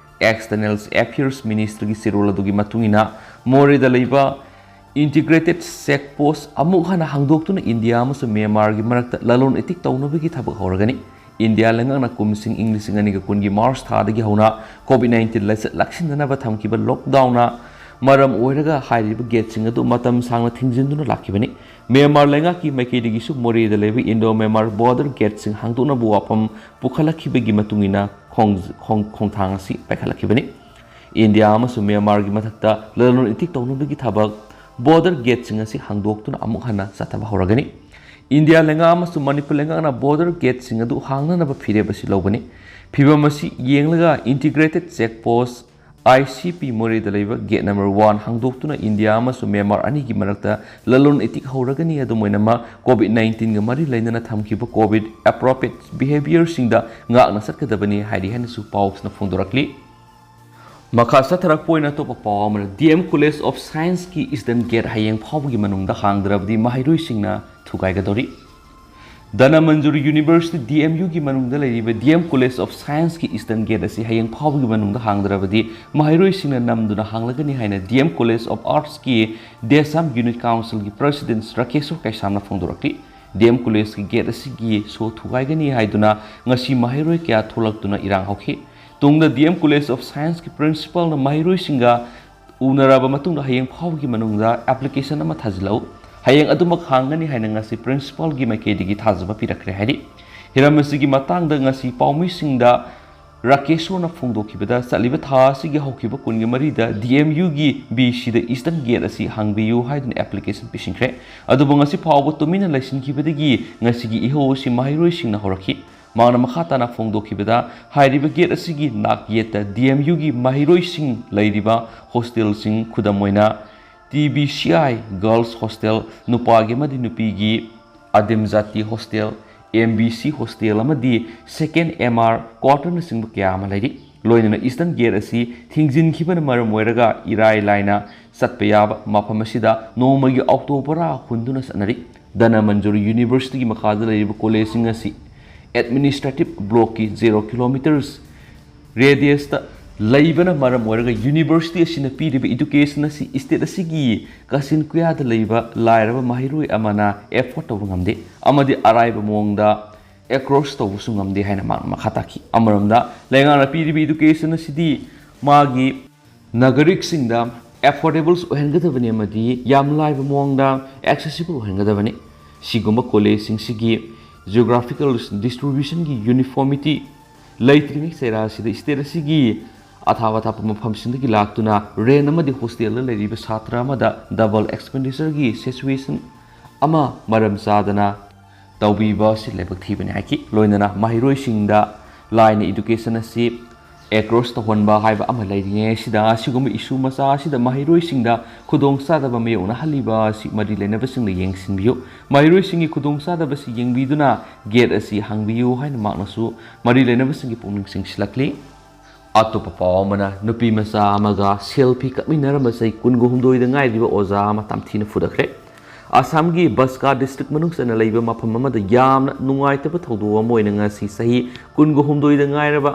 ꯑꯦꯛꯁꯇꯔꯅꯦꯜ ꯑꯦꯐꯤꯌꯔꯁ ꯃꯤꯅꯤꯁꯇ꯭ꯔꯤꯒꯤ ꯁꯤꯔꯣꯜ ꯑꯗꯨꯒꯤ ꯃꯇꯨꯡ ꯏꯟꯅ, ꯃꯣꯔꯦꯗ ꯂꯩꯕ ꯏꯟꯇꯤꯒ꯭ꯔꯦꯇꯦꯗ ꯆꯦꯛ ꯄꯣꯁ ꯑꯃꯨꯛ ꯍꯟꯅ ꯍꯥꯡꯗꯣꯛꯇꯨꯅ ꯏꯟꯗꯤꯌꯥ ꯑꯃꯁꯨꯡ ꯃ꯭ꯌꯥꯟꯃꯥꯔꯒꯤ ꯃꯔꯛꯇ ꯂꯂꯣꯟ ꯏꯇꯤꯛ ꯇꯧꯅꯕꯒꯤ ꯊꯕꯛ ꯍꯧꯔꯒꯅꯤ꯫ ꯏꯟꯗꯤꯌꯥ ꯂꯩꯉꯥꯛꯅ ꯀꯨꯝꯁꯤꯡ ꯏꯪ ꯂꯤꯁꯤꯡ ꯑꯅꯤꯒ ꯀꯨꯟꯒꯤ ꯃꯥꯔꯆ ꯊꯥꯗꯒꯤ ꯍꯧꯅ ꯀꯣꯚꯤꯗ ꯅꯥꯏꯟꯇꯤꯟ ꯂꯥꯏꯆꯠ ꯂꯥꯛꯁꯤꯟꯗꯅꯕ ꯊꯝꯈꯤꯕ ꯂꯣꯛꯗꯥꯎꯟꯅ ꯃꯔꯝ ꯑꯣꯏꯔꯒ ꯍꯥꯏꯔꯤꯕ ꯒꯦꯠꯁꯤꯡ ꯑꯗꯨ ꯃꯇꯝ ꯁꯥꯡꯅ ꯊꯤꯡꯖꯤꯟꯗꯨꯅ ꯂꯥꯛꯈꯤꯕꯅꯤ꯫ ꯃ꯭ꯌꯥꯟꯃꯥꯔ ꯂꯩꯉꯥꯛꯀꯤ ꯃꯥꯏꯀꯩꯗꯒꯤꯁꯨ ꯃꯣꯔꯦꯗ ꯂꯩꯕ ꯏꯟꯗꯣ ꯃ꯭ꯌꯥꯟꯃꯥꯔ ꯕꯣꯔꯗꯔ ꯒꯦꯠꯁꯤꯡ ꯍꯥꯡꯗꯣꯛꯅꯕ ꯋꯥꯐꯝ ꯄꯨꯈꯠꯂꯛꯈꯤꯕꯒꯤ ꯃꯇꯨꯡ ꯏꯟꯅ ꯈꯣꯡ-, ꯈꯣꯡ-, ꯈꯣꯡꯊꯥꯡ ꯑꯁꯤ ꯄꯥꯏꯈꯠꯂꯛꯈꯤꯕꯅꯤ꯫ ꯏꯟꯗꯤꯌꯥ ꯑꯃꯁꯨꯡ ꯃ꯭ꯌꯥꯟꯃꯥꯔꯒꯤ ꯃꯊꯛꯇ ꯂꯂꯣꯟ ꯏꯇꯤꯛ ꯇꯧꯅꯕꯒꯤ ꯊꯕꯛ ꯕꯣꯔꯗꯔ ꯒꯦꯠꯁꯤꯡ ꯑꯁꯤ ꯍꯥꯡꯗꯣꯛꯇꯨꯅ ꯑꯃꯨꯛ ꯍꯟꯅ ꯆꯠꯊꯕ ꯍꯧꯔꯒꯅꯤ꯫ ꯏꯟꯗꯤꯌꯥ ꯂꯩꯉꯥꯛ ꯑꯃꯁꯨꯡ ꯃꯅꯤꯄꯨꯔ ꯂꯩꯉꯥꯛꯅ ꯕꯣꯔꯗꯔ ꯒꯦꯠꯁꯤꯡ ꯑꯗꯨ ꯍꯥꯡꯅꯅꯕ ꯐꯤꯔꯦꯞ ꯑꯁꯤ ꯂꯧꯕꯅꯤ꯫ ꯐꯤꯚꯝ ꯑꯁꯤ ꯌꯦꯡꯂꯒ integrated check post, I C ꯄꯤ, ꯃꯣꯔꯦꯗ ꯂꯩꯕ ꯒꯦꯠ ꯅꯝꯕꯔ ꯋꯥꯟ ꯍꯥꯡꯗꯣꯛꯇꯨꯅ ꯏꯟꯗꯤꯌꯥ ꯑꯃꯁꯨꯡ ꯃ꯭ꯌꯥꯟꯃꯥꯔ ꯑꯅꯤꯒꯤ ꯃꯔꯛꯇ ꯂꯂꯣꯟ ꯏꯇꯤꯛ ꯍꯧꯔꯒꯅꯤ꯫ ꯑꯗꯨꯝ ꯑꯣꯏꯅꯃꯛ, ꯀꯣꯚꯤꯗ ꯅꯥꯏꯟꯇꯤꯟꯒ ꯃꯔꯤ ꯂꯩꯅꯅ ꯊꯝꯈꯤꯕ ꯀꯣꯚꯤꯗ ꯑꯦꯄ꯭ꯔꯣꯄ꯭ꯔꯤꯌꯦꯠ ꯕꯤꯍꯦꯕꯤꯌꯔꯁꯤꯡꯗ ꯉꯥꯛꯅ ꯆꯠꯀꯗꯕꯅꯤ ꯍꯥꯏꯔꯤ ꯍꯥꯏꯅꯁꯨ ꯄꯥꯎꯁꯤꯅ ꯐꯣꯡꯗꯣꯔꯛꯂꯤ꯫ ꯃꯈꯥ ꯆꯠꯊꯔꯛꯄ ꯑꯣꯏꯅ ꯑꯇꯣꯞꯄ ꯄꯥꯎ ꯑꯃꯅ, ꯗꯤ ꯑꯦꯝ ꯀꯣꯂꯦꯖ ꯑꯣꯐ ꯁꯥꯏꯟꯁꯀꯤ ꯏꯁꯇꯔꯟ ꯒꯦꯠ ꯍꯌꯦꯡ ꯐꯥꯎꯕꯒꯤ ꯃꯅꯨꯡꯗ ꯍꯥꯡꯗ꯭ꯔꯕꯗꯤ ꯃꯍꯩꯔꯣꯏꯁꯤꯡꯅ ꯊꯨꯒꯥꯏꯒꯗꯧꯔꯤ꯫ ꯙꯅꯃꯟꯖꯨꯔꯤ ꯌꯨꯅꯤꯚꯔꯁꯤꯇꯤ, ꯗꯤ ꯑꯦꯝ ꯌꯨꯒꯤ ꯃꯅꯨꯡꯗ ꯂꯩꯔꯤꯕ ꯗꯤ ꯑꯦꯝ ꯀꯣꯂꯦꯖ ꯑꯣꯐ ꯁꯥꯏꯟꯁꯀꯤ ꯏꯁꯇꯔꯟ ꯒꯦꯠ ꯑꯁꯤ ꯍꯌꯦꯡ ꯐꯥꯎꯕꯒꯤ ꯃꯅꯨꯡꯗ ꯍꯥꯡꯗ꯭ꯔꯕꯗꯤ ꯃꯍꯩꯔꯣꯏꯁꯤꯡꯅ ꯅꯝꯗꯨꯅ ꯍꯥꯡꯂꯒꯅꯤ ꯍꯥꯏꯅ ꯗꯤ ꯑꯦꯝ ꯀꯣꯂꯦꯖ ꯑꯣꯐ ꯑꯥꯔꯠꯁꯀꯤ ꯗꯦꯁꯥꯝ ꯌꯨꯅꯤꯠ ꯀꯥꯎꯟꯁꯤꯜꯒꯤ ꯄ꯭ꯔꯁꯤꯗꯦꯟꯠ ꯔꯥꯀꯦꯁꯣꯔ ꯀꯩꯁꯥꯝꯅ ꯐꯣꯡꯗꯣꯔꯛꯂꯤ꯫ ꯗꯤ ꯑꯦꯝ ꯀꯣꯂꯦꯖꯀꯤ ꯒꯦꯠ ꯑꯁꯤꯒꯤ ꯁꯣ ꯊꯨꯒꯥꯏꯒꯅꯤ ꯍꯥꯏꯗꯨꯅ ꯉꯁꯤ ꯃꯍꯩꯔꯣꯏ ꯀꯌꯥ ꯊꯣꯛꯂꯛꯇꯨꯅ ꯏꯔꯥꯡ ꯍꯧꯈꯤ꯫ ꯇꯨꯡꯗ ꯗꯤ ꯑꯦꯝ ꯀꯣꯂꯦꯖ ꯑꯣꯐ ꯁꯥꯏꯟꯁꯀꯤ ꯄ꯭ꯔꯤꯟꯁꯤꯄꯥꯜꯅ ꯃꯍꯩꯔꯣꯏꯁꯤꯡꯒ ꯎꯅꯔꯕ ꯃꯇꯨꯡꯗ ꯍꯌꯦꯡ ꯐꯥꯎꯕꯒꯤ ꯃꯅꯨꯡꯗ ꯑꯦꯄ꯭ꯂꯤꯀꯦꯁꯟ ꯑꯃ ꯊꯥꯖꯤꯜꯂꯛꯎ, ꯍꯌꯦꯡ ꯑꯗꯨꯃꯛ ꯍꯥꯡꯒꯅꯤ ꯍꯥꯏꯅ ꯉꯁꯤ ꯄ꯭ꯔꯤꯟꯁꯤꯄꯥꯜꯒꯤ ꯃꯥꯏꯀꯩꯗꯒꯤ ꯊꯥꯖꯕ ꯄꯤꯔꯛꯈ꯭ꯔꯦ ꯍꯥꯏꯔꯤ꯫ ꯍꯤꯔꯝ ꯑꯁꯤꯒꯤ ꯃꯇꯥꯡꯗ ꯉꯁꯤ ꯄꯥꯎꯃꯤꯁꯤꯡꯗ ꯔꯥꯀꯦꯁꯣꯔꯅ ꯐꯣꯡꯗꯣꯛꯈꯤꯕꯗ, ꯆꯠꯂꯤꯕ ꯊꯥ ꯑꯁꯤꯒꯤ ꯍꯧꯈꯤꯕ ꯀꯨꯟꯒ ꯃꯔꯤꯗ ꯗꯤ ꯑꯦꯝ ꯌꯨꯒꯤ ꯕꯤ ꯁꯤꯗ ꯏꯁꯇꯔꯟ ꯒꯦꯠ ꯑꯁꯤ ꯍꯥꯡꯕꯤꯌꯨ ꯍꯥꯏꯗꯨꯅ ꯑꯦꯄ꯭ꯂꯤꯀꯦꯁꯟ ꯄꯤꯁꯤꯟꯈ꯭ꯔꯦ꯫ ꯑꯗꯨꯕꯨ ꯉꯁꯤ ꯐꯥꯎꯕ ꯇꯨꯃꯤꯟꯅ ꯂꯩꯁꯤꯟꯈꯤꯕꯗꯒꯤ ꯉꯁꯤꯒꯤ ꯏꯍꯧ ꯑꯁꯤ ꯃꯍꯩꯔꯣꯏꯁꯤꯡꯅ ꯍꯧꯔꯛꯈꯤ꯫ ꯃꯍꯥꯛꯅ ꯃꯈꯥ ꯇꯥꯅ ꯐꯣꯡꯗꯣꯛꯈꯤꯕꯗ, ꯍꯥꯏꯔꯤꯕ ꯒꯦꯠ ꯑꯁꯤꯒꯤ ꯅꯥꯛ ꯌꯦꯠꯇ ꯗꯤ ꯑꯦꯝ ꯌꯨꯒꯤ ꯃꯍꯩꯔꯣꯏꯁꯤꯡ ꯂꯩꯔꯤꯕ ꯍꯣꯁꯇꯦꯜꯁꯤꯡ, ꯈꯨꯗꯝ ꯑꯣꯏꯅ, T B C I Girls Hostel, ꯅꯨꯄꯥꯒꯤ ꯑꯃꯗꯤ ꯅꯨꯄꯤꯒꯤ ꯑꯗꯤꯝ ꯖꯥꯇꯤ hostel, M B C hostel ꯑꯃꯗꯤ ꯁꯦꯀꯦꯟ ꯑꯦꯝ ꯑꯥꯔ ꯀ꯭ꯋꯥꯇꯔꯅꯆꯤꯡꯕ ꯀꯌꯥ ꯑꯃ ꯂꯩꯔꯤ꯫ ꯂꯣꯏꯅꯅ ꯏꯁꯇꯔꯟ ꯒꯦꯠ ꯑꯁꯤ ꯊꯤꯡꯖꯤꯟꯈꯤꯕꯅ ꯃꯔꯝ ꯑꯣꯏꯔꯒ ꯏꯔꯥꯏ ꯂꯥꯏꯅ ꯆꯠꯄ ꯌꯥꯕ ꯃꯐꯝ ꯑꯁꯤꯗ ꯅꯣꯡꯃꯒꯤ ꯑꯣꯇꯣ ꯕꯣꯔꯥ ꯍꯨꯟꯗꯨꯅ ꯆꯠꯅꯔꯤ꯫ ꯙꯅꯃꯟꯖꯨꯔꯤ ꯌꯨꯅꯤꯚꯔꯁꯤꯇꯤꯒꯤ ꯃꯈꯥꯗ ꯂꯩꯔꯤꯕ ꯀꯣꯂꯦꯖꯁꯤꯡ ꯑꯁꯤ ꯑꯦꯗꯃꯤꯅꯤꯁꯇ꯭ꯔꯦꯇꯤꯚ ꯕ꯭ꯂꯣꯛꯀꯤ ꯖꯦꯔꯣ ꯀꯤꯂꯣꯃꯤꯇꯔꯁ ꯔꯦꯗꯤꯌꯁꯇ ꯂꯩꯕꯅ ꯃꯔꯝ ꯑꯣꯏꯔꯒ ꯌꯨꯅꯤꯚꯔꯁꯤꯇꯤ ꯑꯁꯤꯅ ꯄꯤꯔꯤꯕ ꯏꯗꯨꯀꯦꯁꯟ ꯑꯁꯤ ꯏꯁꯇꯦꯠ ꯑꯁꯤꯒꯤ ꯀꯥꯆꯤꯟ ꯀꯣꯌꯥꯗ ꯂꯩꯕ ꯂꯥꯏꯔꯕ ꯃꯍꯩꯔꯣꯏ ꯑꯃꯅ ꯑꯦꯐꯣꯔꯗ ꯇꯧꯕ ꯉꯝꯗꯦ ꯑꯃꯗꯤ ꯑꯔꯥꯏꯕ ꯃꯑꯣꯡꯗ ꯑꯦꯀ꯭ꯔꯣꯁ ꯇꯧꯕꯁꯨ ꯉꯝꯗꯦ ꯍꯥꯏꯅ ꯃꯍꯥꯛꯅ ꯃꯈꯥ ꯇꯥꯈꯤ꯫ ꯑꯃꯔꯣꯝꯗ, ꯂꯩꯉꯥꯛꯅ ꯄꯤꯔꯤꯕ ꯏꯗꯨꯀꯦꯁꯟ ꯑꯁꯤꯗꯤ ꯃꯥꯒꯤ ꯅꯥꯒꯔꯤꯛꯁꯤꯡꯗ ꯑꯦꯐꯣꯔꯗꯦꯕꯜꯁ ꯑꯣꯏꯍꯟꯒꯗꯕꯅꯤ ꯑꯃꯗꯤ ꯌꯥꯝ ꯂꯥꯏꯕ ꯃꯑꯣꯡꯗ ꯑꯦꯛꯁꯦꯁꯤꯕꯜ ꯑꯣꯏꯍꯟꯒꯗꯕꯅꯤ꯫ ꯁꯤꯒꯨꯝꯕ ꯀꯣꯂꯦꯖꯁꯤꯡꯁꯤꯒꯤ ꯖꯤꯑꯣꯒ꯭ꯔꯥꯐꯤꯀꯦꯜ ꯗꯤꯁꯇ꯭ꯔꯤꯕ꯭ꯌꯨꯁꯟꯒꯤ ꯌꯨꯅꯤꯐꯣꯔꯃꯤꯇꯤ ꯂꯩꯇ꯭ꯔꯤꯉꯩ ꯆꯩꯔꯥ ꯑꯁꯤꯗ ꯏꯁꯇꯦꯠ ꯑꯁꯤꯒꯤ ꯑꯊꯥꯞ ꯑꯊꯥꯞꯄ ꯃꯐꯝꯁꯤꯡꯗꯒꯤ ꯂꯥꯛꯇꯨꯅ ꯔꯦꯟ ꯑꯃꯗꯤ ꯍꯣꯁꯇꯦꯜꯗ ꯂꯩꯔꯤꯕ ꯁꯥꯇ꯭ꯔ ꯑꯃꯗ ꯗꯕꯜ ꯑꯦꯛꯁꯄꯦꯟꯗꯤꯆꯔꯒꯤ ꯁꯤꯆꯨꯋꯦꯁꯟ ꯑꯃ ꯃꯔꯝ ꯆꯥꯗꯅ ꯇꯧꯕꯤꯕ ꯑꯁꯤ ꯂꯥꯏꯕꯛ ꯊꯤꯕꯅꯤ ꯍꯥꯏꯈꯤ꯫ ꯂꯣꯏꯅꯅ ꯃꯍꯩꯔꯣꯏꯁꯤꯡꯗ ꯂꯥꯏꯅ ꯏꯗꯨꯀꯦꯁꯟ ꯑꯁꯤ ꯑꯦꯀ꯭ꯔꯣꯁ ꯇꯧꯍꯟꯕ ꯍꯥꯏꯕ ꯑꯃ ꯂꯩꯔꯤꯉꯩ ꯑꯁꯤꯗ ꯑꯁꯤꯒꯨꯝꯕ ꯏꯁꯨ ꯃꯆꯥ ꯑꯁꯤꯗ ꯃꯍꯩꯔꯣꯏꯁꯤꯡꯗ ꯈꯨꯗꯣꯡꯆꯥꯗꯕ ꯃꯥꯌꯣꯛꯅꯍꯜꯂꯤꯕ ꯑꯁꯤ ꯃꯔꯤ ꯂꯩꯅꯕꯁꯤꯡꯅ ꯌꯦꯡꯁꯤꯟꯕꯤꯌꯨ꯫ ꯃꯍꯩꯔꯣꯏꯁꯤꯡꯒꯤ ꯈꯨꯗꯣꯡꯆꯥꯗꯕꯁꯤ ꯌꯦꯡꯕꯤꯗꯨꯅ ꯒꯦꯠ ꯑꯁꯤ ꯍꯥꯡꯕꯤꯌꯨ ꯍꯥꯏꯅ ꯃꯍꯥꯛꯅꯁꯨ ꯃꯔꯤ ꯂꯩꯅꯕꯁꯤꯡꯒꯤ ꯄꯨꯛꯅꯤꯡ ꯆꯤꯡꯁꯤꯜꯂꯛꯂꯤ꯫ ꯑꯇꯣꯞꯄ ꯄꯥꯎ ꯑꯃꯅ, ꯅꯨꯄꯤ ꯃꯆꯥ ꯑꯃꯒ ꯁꯦꯜꯐꯤ ꯀꯥꯞꯃꯤꯟꯅꯔꯝꯕ ꯆꯍꯤ ꯀꯨꯟꯒ ꯍꯨꯝꯗꯣꯏꯗ ꯉꯥꯏꯔꯤꯕ ꯑꯣꯖꯥ ꯑꯃ ꯇꯝꯊꯤꯅ ꯐꯨꯗꯈ꯭ꯔꯦ꯫ ꯑꯁꯥꯝꯒꯤ ꯕꯁꯀꯥ ꯗꯤꯁꯇ꯭ꯔꯤꯛ ꯃꯅꯨꯡ ꯆꯟꯅ ꯂꯩꯕ ꯃꯐꯝ ꯑꯃꯗ ꯌꯥꯝꯅ ꯅꯨꯡꯉꯥꯏꯇꯕ ꯊꯧꯗꯣꯛ ꯑꯃ ꯑꯣꯏꯅ ꯉꯁꯤ ꯆꯍꯤ ꯀꯨꯟꯒ ꯍꯨꯝꯗꯣꯏꯗ ꯉꯥꯏꯔꯕ,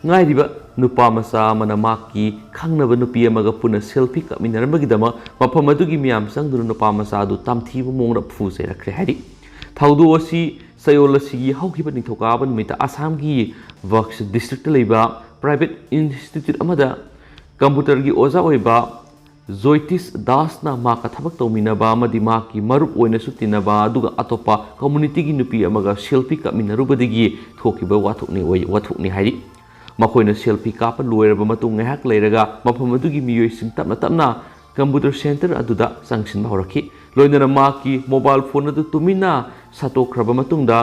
ꯉꯥꯏꯔꯤꯕ ꯅꯨꯄꯥ ꯃꯆꯥ ꯑꯃꯅ ꯃꯍꯥꯛꯀꯤ ꯈꯪꯅꯕ ꯅꯨꯄꯤ ꯑꯃꯒ ꯄꯨꯟꯅ ꯁꯦꯜꯐꯤ ꯀꯥꯞꯃꯤꯟꯅꯔꯝꯕꯒꯤꯗꯃꯛ ꯃꯐꯝ ꯑꯗꯨꯒꯤ ꯃꯤꯌꯥꯝ ꯆꯪꯗꯨꯅ ꯅꯨꯄꯥ ꯃꯆꯥ ꯑꯗꯨ ꯇꯝꯊꯤꯕ ꯃꯑꯣꯡꯗ ꯐꯨ ꯆꯩꯔꯛꯈ꯭ꯔꯦ ꯍꯥꯏꯔꯤ꯫ ꯊꯧꯗꯣꯛ ꯑꯁꯤ ꯆꯌꯣꯜ ꯑꯁꯤꯒꯤ ꯍꯧꯈꯤꯕ ꯅꯤꯡꯊꯧꯀꯥꯕ ꯅꯨꯃꯤꯠꯇ ꯑꯁꯥꯝꯒꯤ ꯕꯛꯁ ꯗꯤꯁꯇ꯭ꯔꯤꯛꯇ ꯂꯩꯕ ꯄ꯭ꯔꯥꯏꯚꯦꯠ ꯏꯟꯁꯇꯤꯇ꯭ꯌꯨꯠ ꯑꯃꯗ ꯀꯝꯄ꯭ꯌꯨꯇꯔꯒꯤ ꯑꯣꯖꯥ ꯑꯣꯏꯕ ꯖꯣꯏꯇꯤꯁ ꯗꯥꯁꯅ ꯃꯍꯥꯛꯀ ꯊꯕꯛ ꯇꯧꯃꯤꯟꯅꯕ ꯑꯃꯗꯤ ꯃꯍꯥꯛꯀꯤ ꯃꯔꯨꯞ ꯑꯣꯏꯅꯁꯨ ꯇꯤꯟꯅꯕ ꯑꯗꯨꯒ ꯑꯇꯣꯞꯄ ꯀꯝꯃꯨꯅꯤꯇꯤꯒꯤ ꯅꯨꯄꯤ ꯑꯃꯒ ꯁꯦꯜꯐꯤ ꯀꯥꯞꯃꯤꯟꯅꯔꯨꯕꯗꯒꯤ ꯊꯣꯛꯈꯤꯕ ꯋꯥꯊꯣꯛꯅꯤ ꯑꯣꯏ-, ꯋꯥꯊꯣꯛꯅꯤ ꯍꯥꯏꯔꯤ꯫ ꯃꯈꯣꯏꯅ ꯁꯦꯜꯐꯤ ꯀꯥꯞꯄ ꯂꯣꯏꯔꯕ ꯃꯇꯨꯡ ꯉꯥꯏꯍꯥꯛ ꯂꯩꯔꯒ ꯃꯐꯝ ꯑꯗꯨꯒꯤ ꯃꯤꯑꯣꯏꯁꯤꯡ ꯇꯞꯅ ꯇꯞꯅ ꯀꯝꯄ꯭ꯌꯨꯇꯔ ꯁꯦꯟꯇꯔ ꯑꯗꯨꯗ ꯆꯪꯁꯤꯟꯕ ꯍꯧꯔꯛꯈꯤ꯫ ꯂꯣꯏꯅꯅ ꯃꯍꯥꯛꯀꯤ ꯃꯣꯕꯥꯏꯜ ꯐꯣꯟ ꯑꯗꯨ ꯇꯨꯃꯤꯟꯅ ꯁꯠꯇꯣꯛꯈ꯭ꯔꯕ ꯃꯇꯨꯡꯗ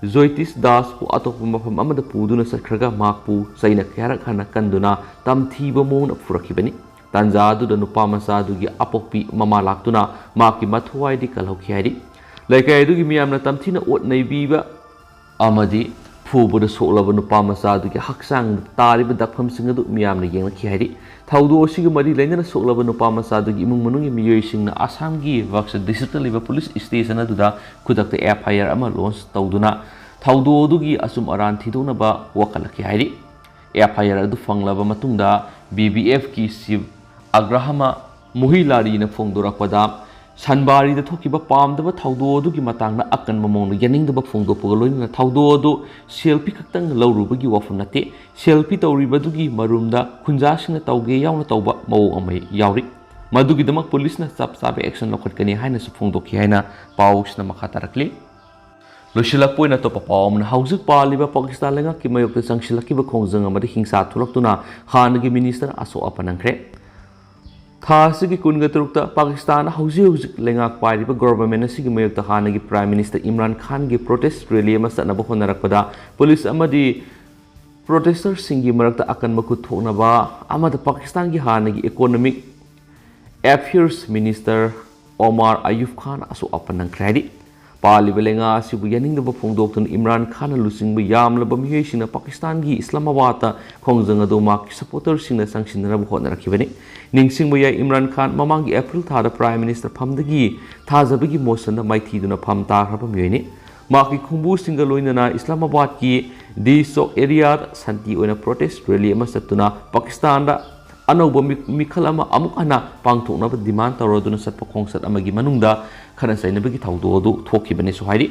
ꯖꯣꯏꯇꯤꯁ ꯗꯥꯁꯄꯨ ꯑꯇꯣꯞꯄ ꯃꯐꯝ ꯑꯃꯗ ꯄꯨꯗꯨꯅ ꯆꯠꯈ꯭ꯔꯒ ꯃꯍꯥꯛꯄꯨ ꯆꯩꯅ ꯀꯌꯥꯔꯛ ꯍꯟꯅ ꯀꯟꯗꯨꯅ ꯇꯝꯊꯤꯕ ꯃꯑꯣꯡꯗ ꯐꯨꯔꯛꯈꯤꯕꯅꯤ꯫ ꯇꯥꯟꯖꯥ ꯑꯗꯨꯗ ꯅꯨꯄꯥ ꯃꯆꯥ ꯑꯗꯨꯒꯤ ꯑꯄꯣꯛꯄꯤ ꯃꯃꯥ ꯂꯥꯛꯇꯨꯅ ꯃꯍꯥꯛꯀꯤ ꯃꯊ꯭ꯋꯥꯏꯗꯤ ꯀꯜꯍꯧꯈꯤ ꯍꯥꯏꯔꯤ꯫ ꯂꯩꯀꯥꯏ ꯑꯗꯨꯒꯤ ꯃꯤꯌꯥꯝꯅ ꯇꯝꯊꯤꯅ ꯑꯣꯠ ꯅꯩꯕꯤꯕ ꯑꯃꯗꯤ ꯐꯨꯕꯗ ꯁꯣꯛꯂꯕ ꯅꯨꯄꯥ ꯃꯆꯥ ꯑꯗꯨꯒꯤ ꯍꯛꯆꯥꯡꯗ ꯇꯥꯔꯤꯕ ꯗꯛꯐꯝꯁꯤꯡ ꯑꯗꯨ ꯃꯤꯌꯥꯝꯅ ꯌꯦꯡꯂꯛꯈꯤ ꯍꯥꯏꯔꯤ꯫ ꯊꯧꯗꯣꯛ ꯑꯁꯤꯒ ꯃꯔꯤ ꯂꯩꯅꯅ ꯁꯣꯛꯂꯕ ꯅꯨꯄꯥ ꯃꯆꯥ ꯑꯗꯨꯒꯤ ꯏꯃꯨꯡ ꯃꯅꯨꯡꯒꯤ ꯃꯤꯑꯣꯏꯁꯤꯡꯅ ꯑꯁꯥꯝꯒꯤ ꯕꯛꯁꯥ ꯗꯤꯁꯇ꯭ꯔꯤꯛꯇ ꯂꯩꯕ ꯄꯨꯂꯤꯁ ꯁ꯭ꯇꯦꯁꯟ ꯑꯗꯨꯗ ꯈꯨꯗꯛꯇ ꯑꯦꯐ ꯑꯥꯏ ꯑꯥꯔ ꯑꯃ ꯂꯣꯟꯆ ꯇꯧꯗꯨꯅ ꯊꯧꯗꯣꯛ ꯑꯗꯨꯒꯤ ꯑꯆꯨꯝ ꯑꯔꯥꯟ ꯊꯤꯗꯣꯛꯅꯕ ꯋꯥꯀꯠꯂꯛꯈꯤ ꯍꯥꯏꯔꯤ꯫ ꯑꯦꯐ ꯑꯥꯏ ꯑꯥꯔ ꯑꯗꯨ ꯐꯪꯂꯕ ꯃꯇꯨꯡꯗ ꯕꯤ ꯕꯤ ꯑꯦꯐꯀꯤ ꯆꯤꯐ ꯑꯒ꯭ꯔꯍꯥꯃ ꯃꯨꯍꯤꯂꯥꯔꯤꯅ ꯐꯣꯡꯗꯣꯔꯛꯄꯗ, ꯁꯟꯕꯥꯔꯤꯗ ꯊꯣꯛꯈꯤꯕ ꯄꯥꯝꯗꯕ ꯊꯧꯗꯣꯛ ꯑꯗꯨꯒꯤ ꯃꯇꯥꯡꯗ ꯑꯀꯟꯕ ꯃꯑꯣꯡꯗ ꯌꯥꯅꯤꯡꯗꯕ ꯐꯣꯡꯗꯣꯛꯄꯒ ꯂꯣꯏꯅꯅ ꯊꯧꯗꯣꯛ ꯑꯗꯨ ꯁꯦꯜꯐꯤ ꯈꯛꯇꯪ ꯂꯧꯔꯨꯕꯒꯤ ꯋꯥꯐꯝ ꯅꯠꯇꯦ, ꯁꯦꯜꯐꯤ ꯇꯧꯔꯤꯕꯗꯨꯒꯤ ꯃꯔꯨꯝꯗ ꯈꯨꯟꯖꯥꯁꯤꯡꯅ ꯇꯧꯒꯦ ꯌꯥꯎꯅ ꯇꯧꯕ ꯃꯑꯣꯡ ꯑꯃ ꯌꯥꯎꯔꯤ꯫ ꯃꯗꯨꯒꯤꯗꯃꯛ ꯄꯨꯂꯤꯁꯅ ꯆꯞ ꯆꯥꯕ ꯑꯦꯛꯁꯟ ꯂꯧꯈꯠꯀꯅꯤ ꯍꯥꯏꯅꯁꯨ ꯐꯣꯡꯗꯣꯛꯈꯤ ꯍꯥꯏꯅ ꯄꯥꯎꯁꯤꯅ ꯃꯈꯥ ꯇꯥꯔꯛꯂꯤ꯫ ꯂꯣꯏꯁꯤꯜꯂꯛꯄ ꯑꯣꯏꯅ ꯑꯇꯣꯞꯄ ꯄꯥꯎ ꯑꯃꯅ, ꯍꯧꯖꯤꯛ ꯄꯥꯜꯂꯤꯕ ꯄꯥꯀꯤꯁꯇꯥꯟ ꯂꯩꯉꯥꯛꯀꯤ ꯃꯥꯌꯣꯛꯇ ꯆꯪꯁꯤꯜꯂꯛꯈꯤꯕ ꯈꯣꯡꯖꯪ ꯑꯃꯗ ꯍꯤꯡꯁꯥ ꯊꯣꯛꯂꯛꯇꯨꯅ ꯍꯥꯟꯅꯒꯤ ꯃꯤꯅꯤꯁꯇꯔ ꯑꯁꯣꯛ ꯑꯄꯟ ꯅꯪꯈ꯭ꯔꯦ꯫ ꯊꯥ ꯑꯁꯤꯒꯤ ꯀꯨꯟꯒ ꯇꯔꯨꯛꯇ ꯄꯥꯀꯤꯁꯇꯥꯟꯗ ꯍꯧꯖꯤꯛ ꯍꯧꯖꯤꯛ ꯂꯩꯉꯥꯛ ꯄꯥꯏꯔꯤꯕ ꯒꯣꯚꯔꯟꯃꯦꯟ ꯑꯁꯤꯒꯤ ꯃꯥꯌꯣꯛꯇ ꯍꯥꯟꯅꯒꯤ ꯄ꯭ꯔꯥꯏꯝ ꯃꯤꯅꯤꯁꯇꯔ ꯏꯝꯔꯥꯟ ꯈꯥꯟꯒꯤ ꯄ꯭ꯔꯣꯇꯦꯁ ꯔꯦꯂꯤ ꯑꯃ ꯆꯠꯅꯕ ꯍꯣꯠꯅꯔꯛꯄꯗ ꯄꯨꯂꯤꯁ ꯑꯃꯗꯤ ꯄ꯭ꯔꯣꯇꯦꯁꯇꯔꯁꯤꯡꯒꯤ ꯃꯔꯛꯇ ꯑꯀꯟꯕ ꯈꯨꯠ ꯊꯣꯛꯅꯕ ꯑꯃꯗ ꯄꯥꯀꯤꯁꯇꯥꯟꯒꯤ ꯍꯥꯟꯅꯒꯤ ꯏꯀꯣꯅꯣꯃꯤꯛ ꯑꯦꯐꯤꯌꯔꯁ ꯃꯤꯅꯤꯁꯇꯔ ꯑꯣꯃꯥꯔ ꯑꯌꯨꯕ ꯈꯥꯟ ꯑꯁꯣꯛ ꯑꯄꯟ ꯅꯪꯈ꯭ꯔꯦ ꯍꯥꯏꯔꯤ꯫ ꯄꯥꯜꯂꯤꯕ ꯂꯩꯉꯥꯛ ꯑꯁꯤꯕꯨ ꯌꯥꯅꯤꯡꯗꯕ ꯐꯣꯡꯗꯣꯛꯇꯨꯅ ꯏꯝꯔꯥꯟ ꯈꯥꯟꯅ ꯂꯨꯆꯤꯡꯕ ꯌꯥꯝꯂꯕ ꯃꯤꯑꯣꯏꯁꯤꯡꯅ ꯄꯥꯀꯤꯁꯇꯥꯟꯒꯤ ꯏꯁꯂꯥꯃꯥꯕꯥꯗꯇ ꯈꯣꯡꯖꯪ ꯑꯗꯨ ꯃꯍꯥꯛꯀꯤ ꯁꯄꯣꯔꯇꯔꯁꯤꯡꯅ ꯆꯪꯁꯤꯟꯅꯅꯕ ꯍꯣꯠꯅꯔꯛꯈꯤꯕꯅꯤ꯫ ꯅꯤꯡꯁꯤꯡꯕ ꯌꯥꯏ, ꯏꯝꯔꯥꯟ ꯈꯥꯟ ꯃꯃꯥꯡꯒꯤ ꯑꯦꯄ꯭ꯔꯤꯜ ꯊꯥꯗ ꯄ꯭ꯔꯥꯏꯝ ꯃꯤꯅꯤꯁꯇꯔ ꯐꯝꯗꯒꯤ ꯊꯥꯖꯕꯒꯤ ꯃꯣꯁꯟꯗ ꯃꯥꯏꯊꯤꯗꯨꯅ ꯐꯝ ꯇꯥꯈ꯭ꯔꯕ ꯃꯤꯑꯣꯏꯅꯤ꯫ ꯃꯍꯥꯛꯀꯤ ꯈꯣꯡꯕꯨꯁꯤꯡꯒ ꯂꯣꯏꯅꯅ ꯏꯁꯂꯥꯃꯥꯕꯥꯗꯀꯤ ꯗꯤ ꯆꯣꯛ ꯑꯦꯔꯤꯌꯥꯗ ꯁꯥꯟꯇꯤ ꯑꯣꯏꯅ ꯄ꯭ꯔꯣꯇꯦꯁ ꯔꯦꯂꯤ ꯑꯃ ꯆꯠꯇꯨꯅ ꯄꯥꯀꯤꯁꯇꯥꯟꯗ ꯑꯅꯧꯕ ꯃꯤ-, ꯃꯤꯈꯜ ꯑꯃ ꯑꯃꯨꯛ ꯍꯟꯅ ꯄꯥꯡꯊꯣꯛꯅꯕ ꯗꯤꯃꯥꯟ ꯇꯧꯔꯗꯨꯅ ꯆꯠꯄ ꯈꯣꯡꯆꯠ ꯑꯃꯒꯤ ꯃꯅꯨꯡꯗ ꯈꯠꯅ ꯆꯩꯅꯕꯒꯤ ꯊꯧꯗꯣꯛ ꯑꯗꯨ ꯊꯣꯛꯈꯤꯕꯅꯤꯁꯨ ꯍꯥꯏꯔꯤ꯫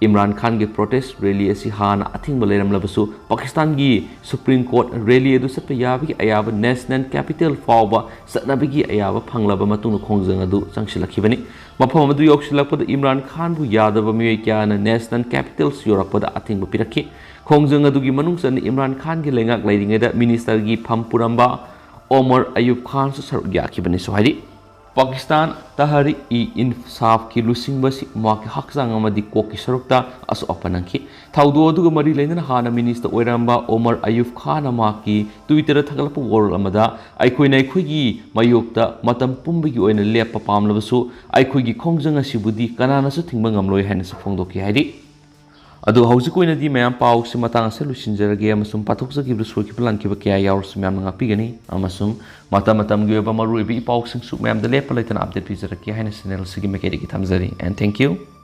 ꯏꯝꯔꯥꯟ ꯈꯥꯟꯒꯤ ꯄ꯭ꯔꯣꯇꯦꯁ ꯔꯦꯂꯤ ꯑꯁꯤ ꯍꯥꯟꯅ ꯑꯊꯤꯡꯕ ꯂꯩꯔꯝꯂꯕꯁꯨ, ꯄꯥꯀꯤꯁꯇꯥꯟꯒꯤ ꯁꯨꯄ꯭ꯔꯤꯝ ꯀꯣꯔꯠ ꯔꯦꯂꯤ ꯑꯗꯨ ꯆꯠꯄ ꯌꯥꯕꯒꯤ ꯑꯌꯥꯕ ꯅꯦꯁꯅꯦꯜ ꯀꯦꯄꯤꯇꯦꯜ ꯐꯥꯎꯕ ꯆꯠꯅꯕꯒꯤ ꯑꯌꯥꯕ ꯐꯪꯂꯕ ꯃꯇꯨꯡꯗ ꯈꯣꯡꯖꯪ ꯑꯗꯨ ꯆꯪꯁꯤꯜꯂꯛꯈꯤꯕꯅꯤ꯫ ꯃꯐꯝ ꯑꯗꯨ ꯌꯧꯁꯤꯜꯂꯛꯄꯗ ꯏꯝꯔꯥꯟ ꯈꯥꯟꯕꯨ ꯌꯥꯗꯕ ꯃꯤꯑꯣꯏ ꯀꯌꯥꯅ ꯅꯦꯁꯅꯦꯜ ꯀꯦꯄꯤꯇꯦꯜꯁ ꯌꯧꯔꯛꯄꯗ ꯑꯊꯤꯡꯕ ꯄꯤꯔꯛꯈꯤ꯫ ꯈꯣꯡꯖꯪ ꯑꯗꯨꯒꯤ ꯃꯅꯨꯡ ꯆꯟꯅ ꯏꯝꯔꯥꯟ ꯈꯥꯟꯒꯤ ꯂꯩꯉꯥꯛ ꯂꯩꯔꯤꯉꯩꯗ ꯃꯤꯅꯤꯁꯇꯔꯒꯤ ꯐꯝ ꯄꯨꯔꯝꯕ ꯑꯣꯃꯔ ꯑꯌꯨꯕ ꯈꯥꯟꯁꯨ ꯁꯔꯨꯛ ꯌꯥꯈꯤꯕꯅꯤꯁꯨ ꯍꯥꯏꯔꯤ꯫ ꯄꯥꯀꯤꯁꯇꯥꯟ ꯇꯍꯔꯤꯛ ꯏ ꯏꯟꯁꯥꯐꯀꯤ ꯂꯨꯆꯤꯡꯕ ꯑꯁꯤ ꯃꯍꯥꯛꯀꯤ ꯍꯛꯆꯥꯡ ꯑꯃꯗꯤ ꯀꯣꯛꯀꯤ ꯁꯔꯨꯛꯇ ꯑꯁꯣꯛ ꯑꯄꯟ ꯅꯪꯈꯤ꯫ ꯊꯧꯗꯣꯛ ꯑꯗꯨꯒ ꯃꯔꯤ ꯂꯩꯅꯅ ꯍꯥꯟꯅ ꯃꯤꯅꯤꯁꯇꯔ ꯑꯣꯏꯔꯝꯕ ꯑꯣꯃꯔ ꯑꯌꯨꯕ ꯈꯥꯟꯅ ꯃꯍꯥꯛꯀꯤ ꯇ꯭ꯋꯤꯇꯔꯗ ꯊꯥꯒꯠꯂꯛꯄ ꯋꯥꯔꯣꯜ ꯑꯃꯗ, "ꯑꯩꯈꯣꯏꯅ ꯑꯩꯈꯣꯏꯒꯤ ꯃꯥꯌꯣꯛꯇ ꯃꯇꯝ ꯄꯨꯝꯕꯒꯤ ꯑꯣꯏꯅ ꯂꯦꯞꯄ ꯄꯥꯝꯂꯕꯁꯨ, ꯑꯩꯈꯣꯏꯒꯤ ꯈꯣꯡꯖꯪ ꯑꯁꯤꯕꯨꯗꯤ ꯀꯅꯥꯅꯁꯨ ꯊꯤꯡꯕ ꯉꯝꯂꯣꯏ" ꯍꯥꯏꯅꯁꯨ ꯐꯣꯡꯗꯣꯛꯈꯤ꯫ ꯍꯥꯏꯗꯤ, ꯑꯗꯨ ꯍꯧꯖꯤꯛ ꯑꯣꯏꯅꯗꯤ ꯃꯌꯥꯝ ꯄꯥꯎꯁꯤ ꯃꯇꯥꯡ ꯑꯁꯤꯗ ꯂꯣꯏꯁꯤꯟꯖꯔꯒꯦ, ꯑꯃꯁꯨꯡ ꯄꯥꯊꯣꯛꯆꯈꯤꯕꯗ ꯁꯣꯏꯈꯤꯕ ꯂꯥꯟꯈꯤꯕ ꯀꯌꯥ ꯌꯥꯎꯔꯁꯨ ꯃꯌꯥꯝꯅ ꯉꯥꯛꯄꯤꯒꯅꯤ, ꯑꯃꯁꯨꯡ ꯃꯇꯝ ꯃꯇꯝꯒꯤ ꯑꯣꯏꯕ ꯃꯔꯨꯑꯣꯏꯕ ꯏ ꯄꯥꯎꯁꯤꯡꯁꯨ ꯃꯌꯥꯝꯗ ꯂꯦꯞꯄ ꯂꯩꯇꯅ update ꯄꯤꯖꯔꯛꯀꯦ ꯍꯥꯏꯅ channel ꯑꯁꯤꯒꯤ ꯃꯥꯏꯀꯩꯗꯒꯤ ꯊꯝꯖꯔꯤ꯫ And thank you.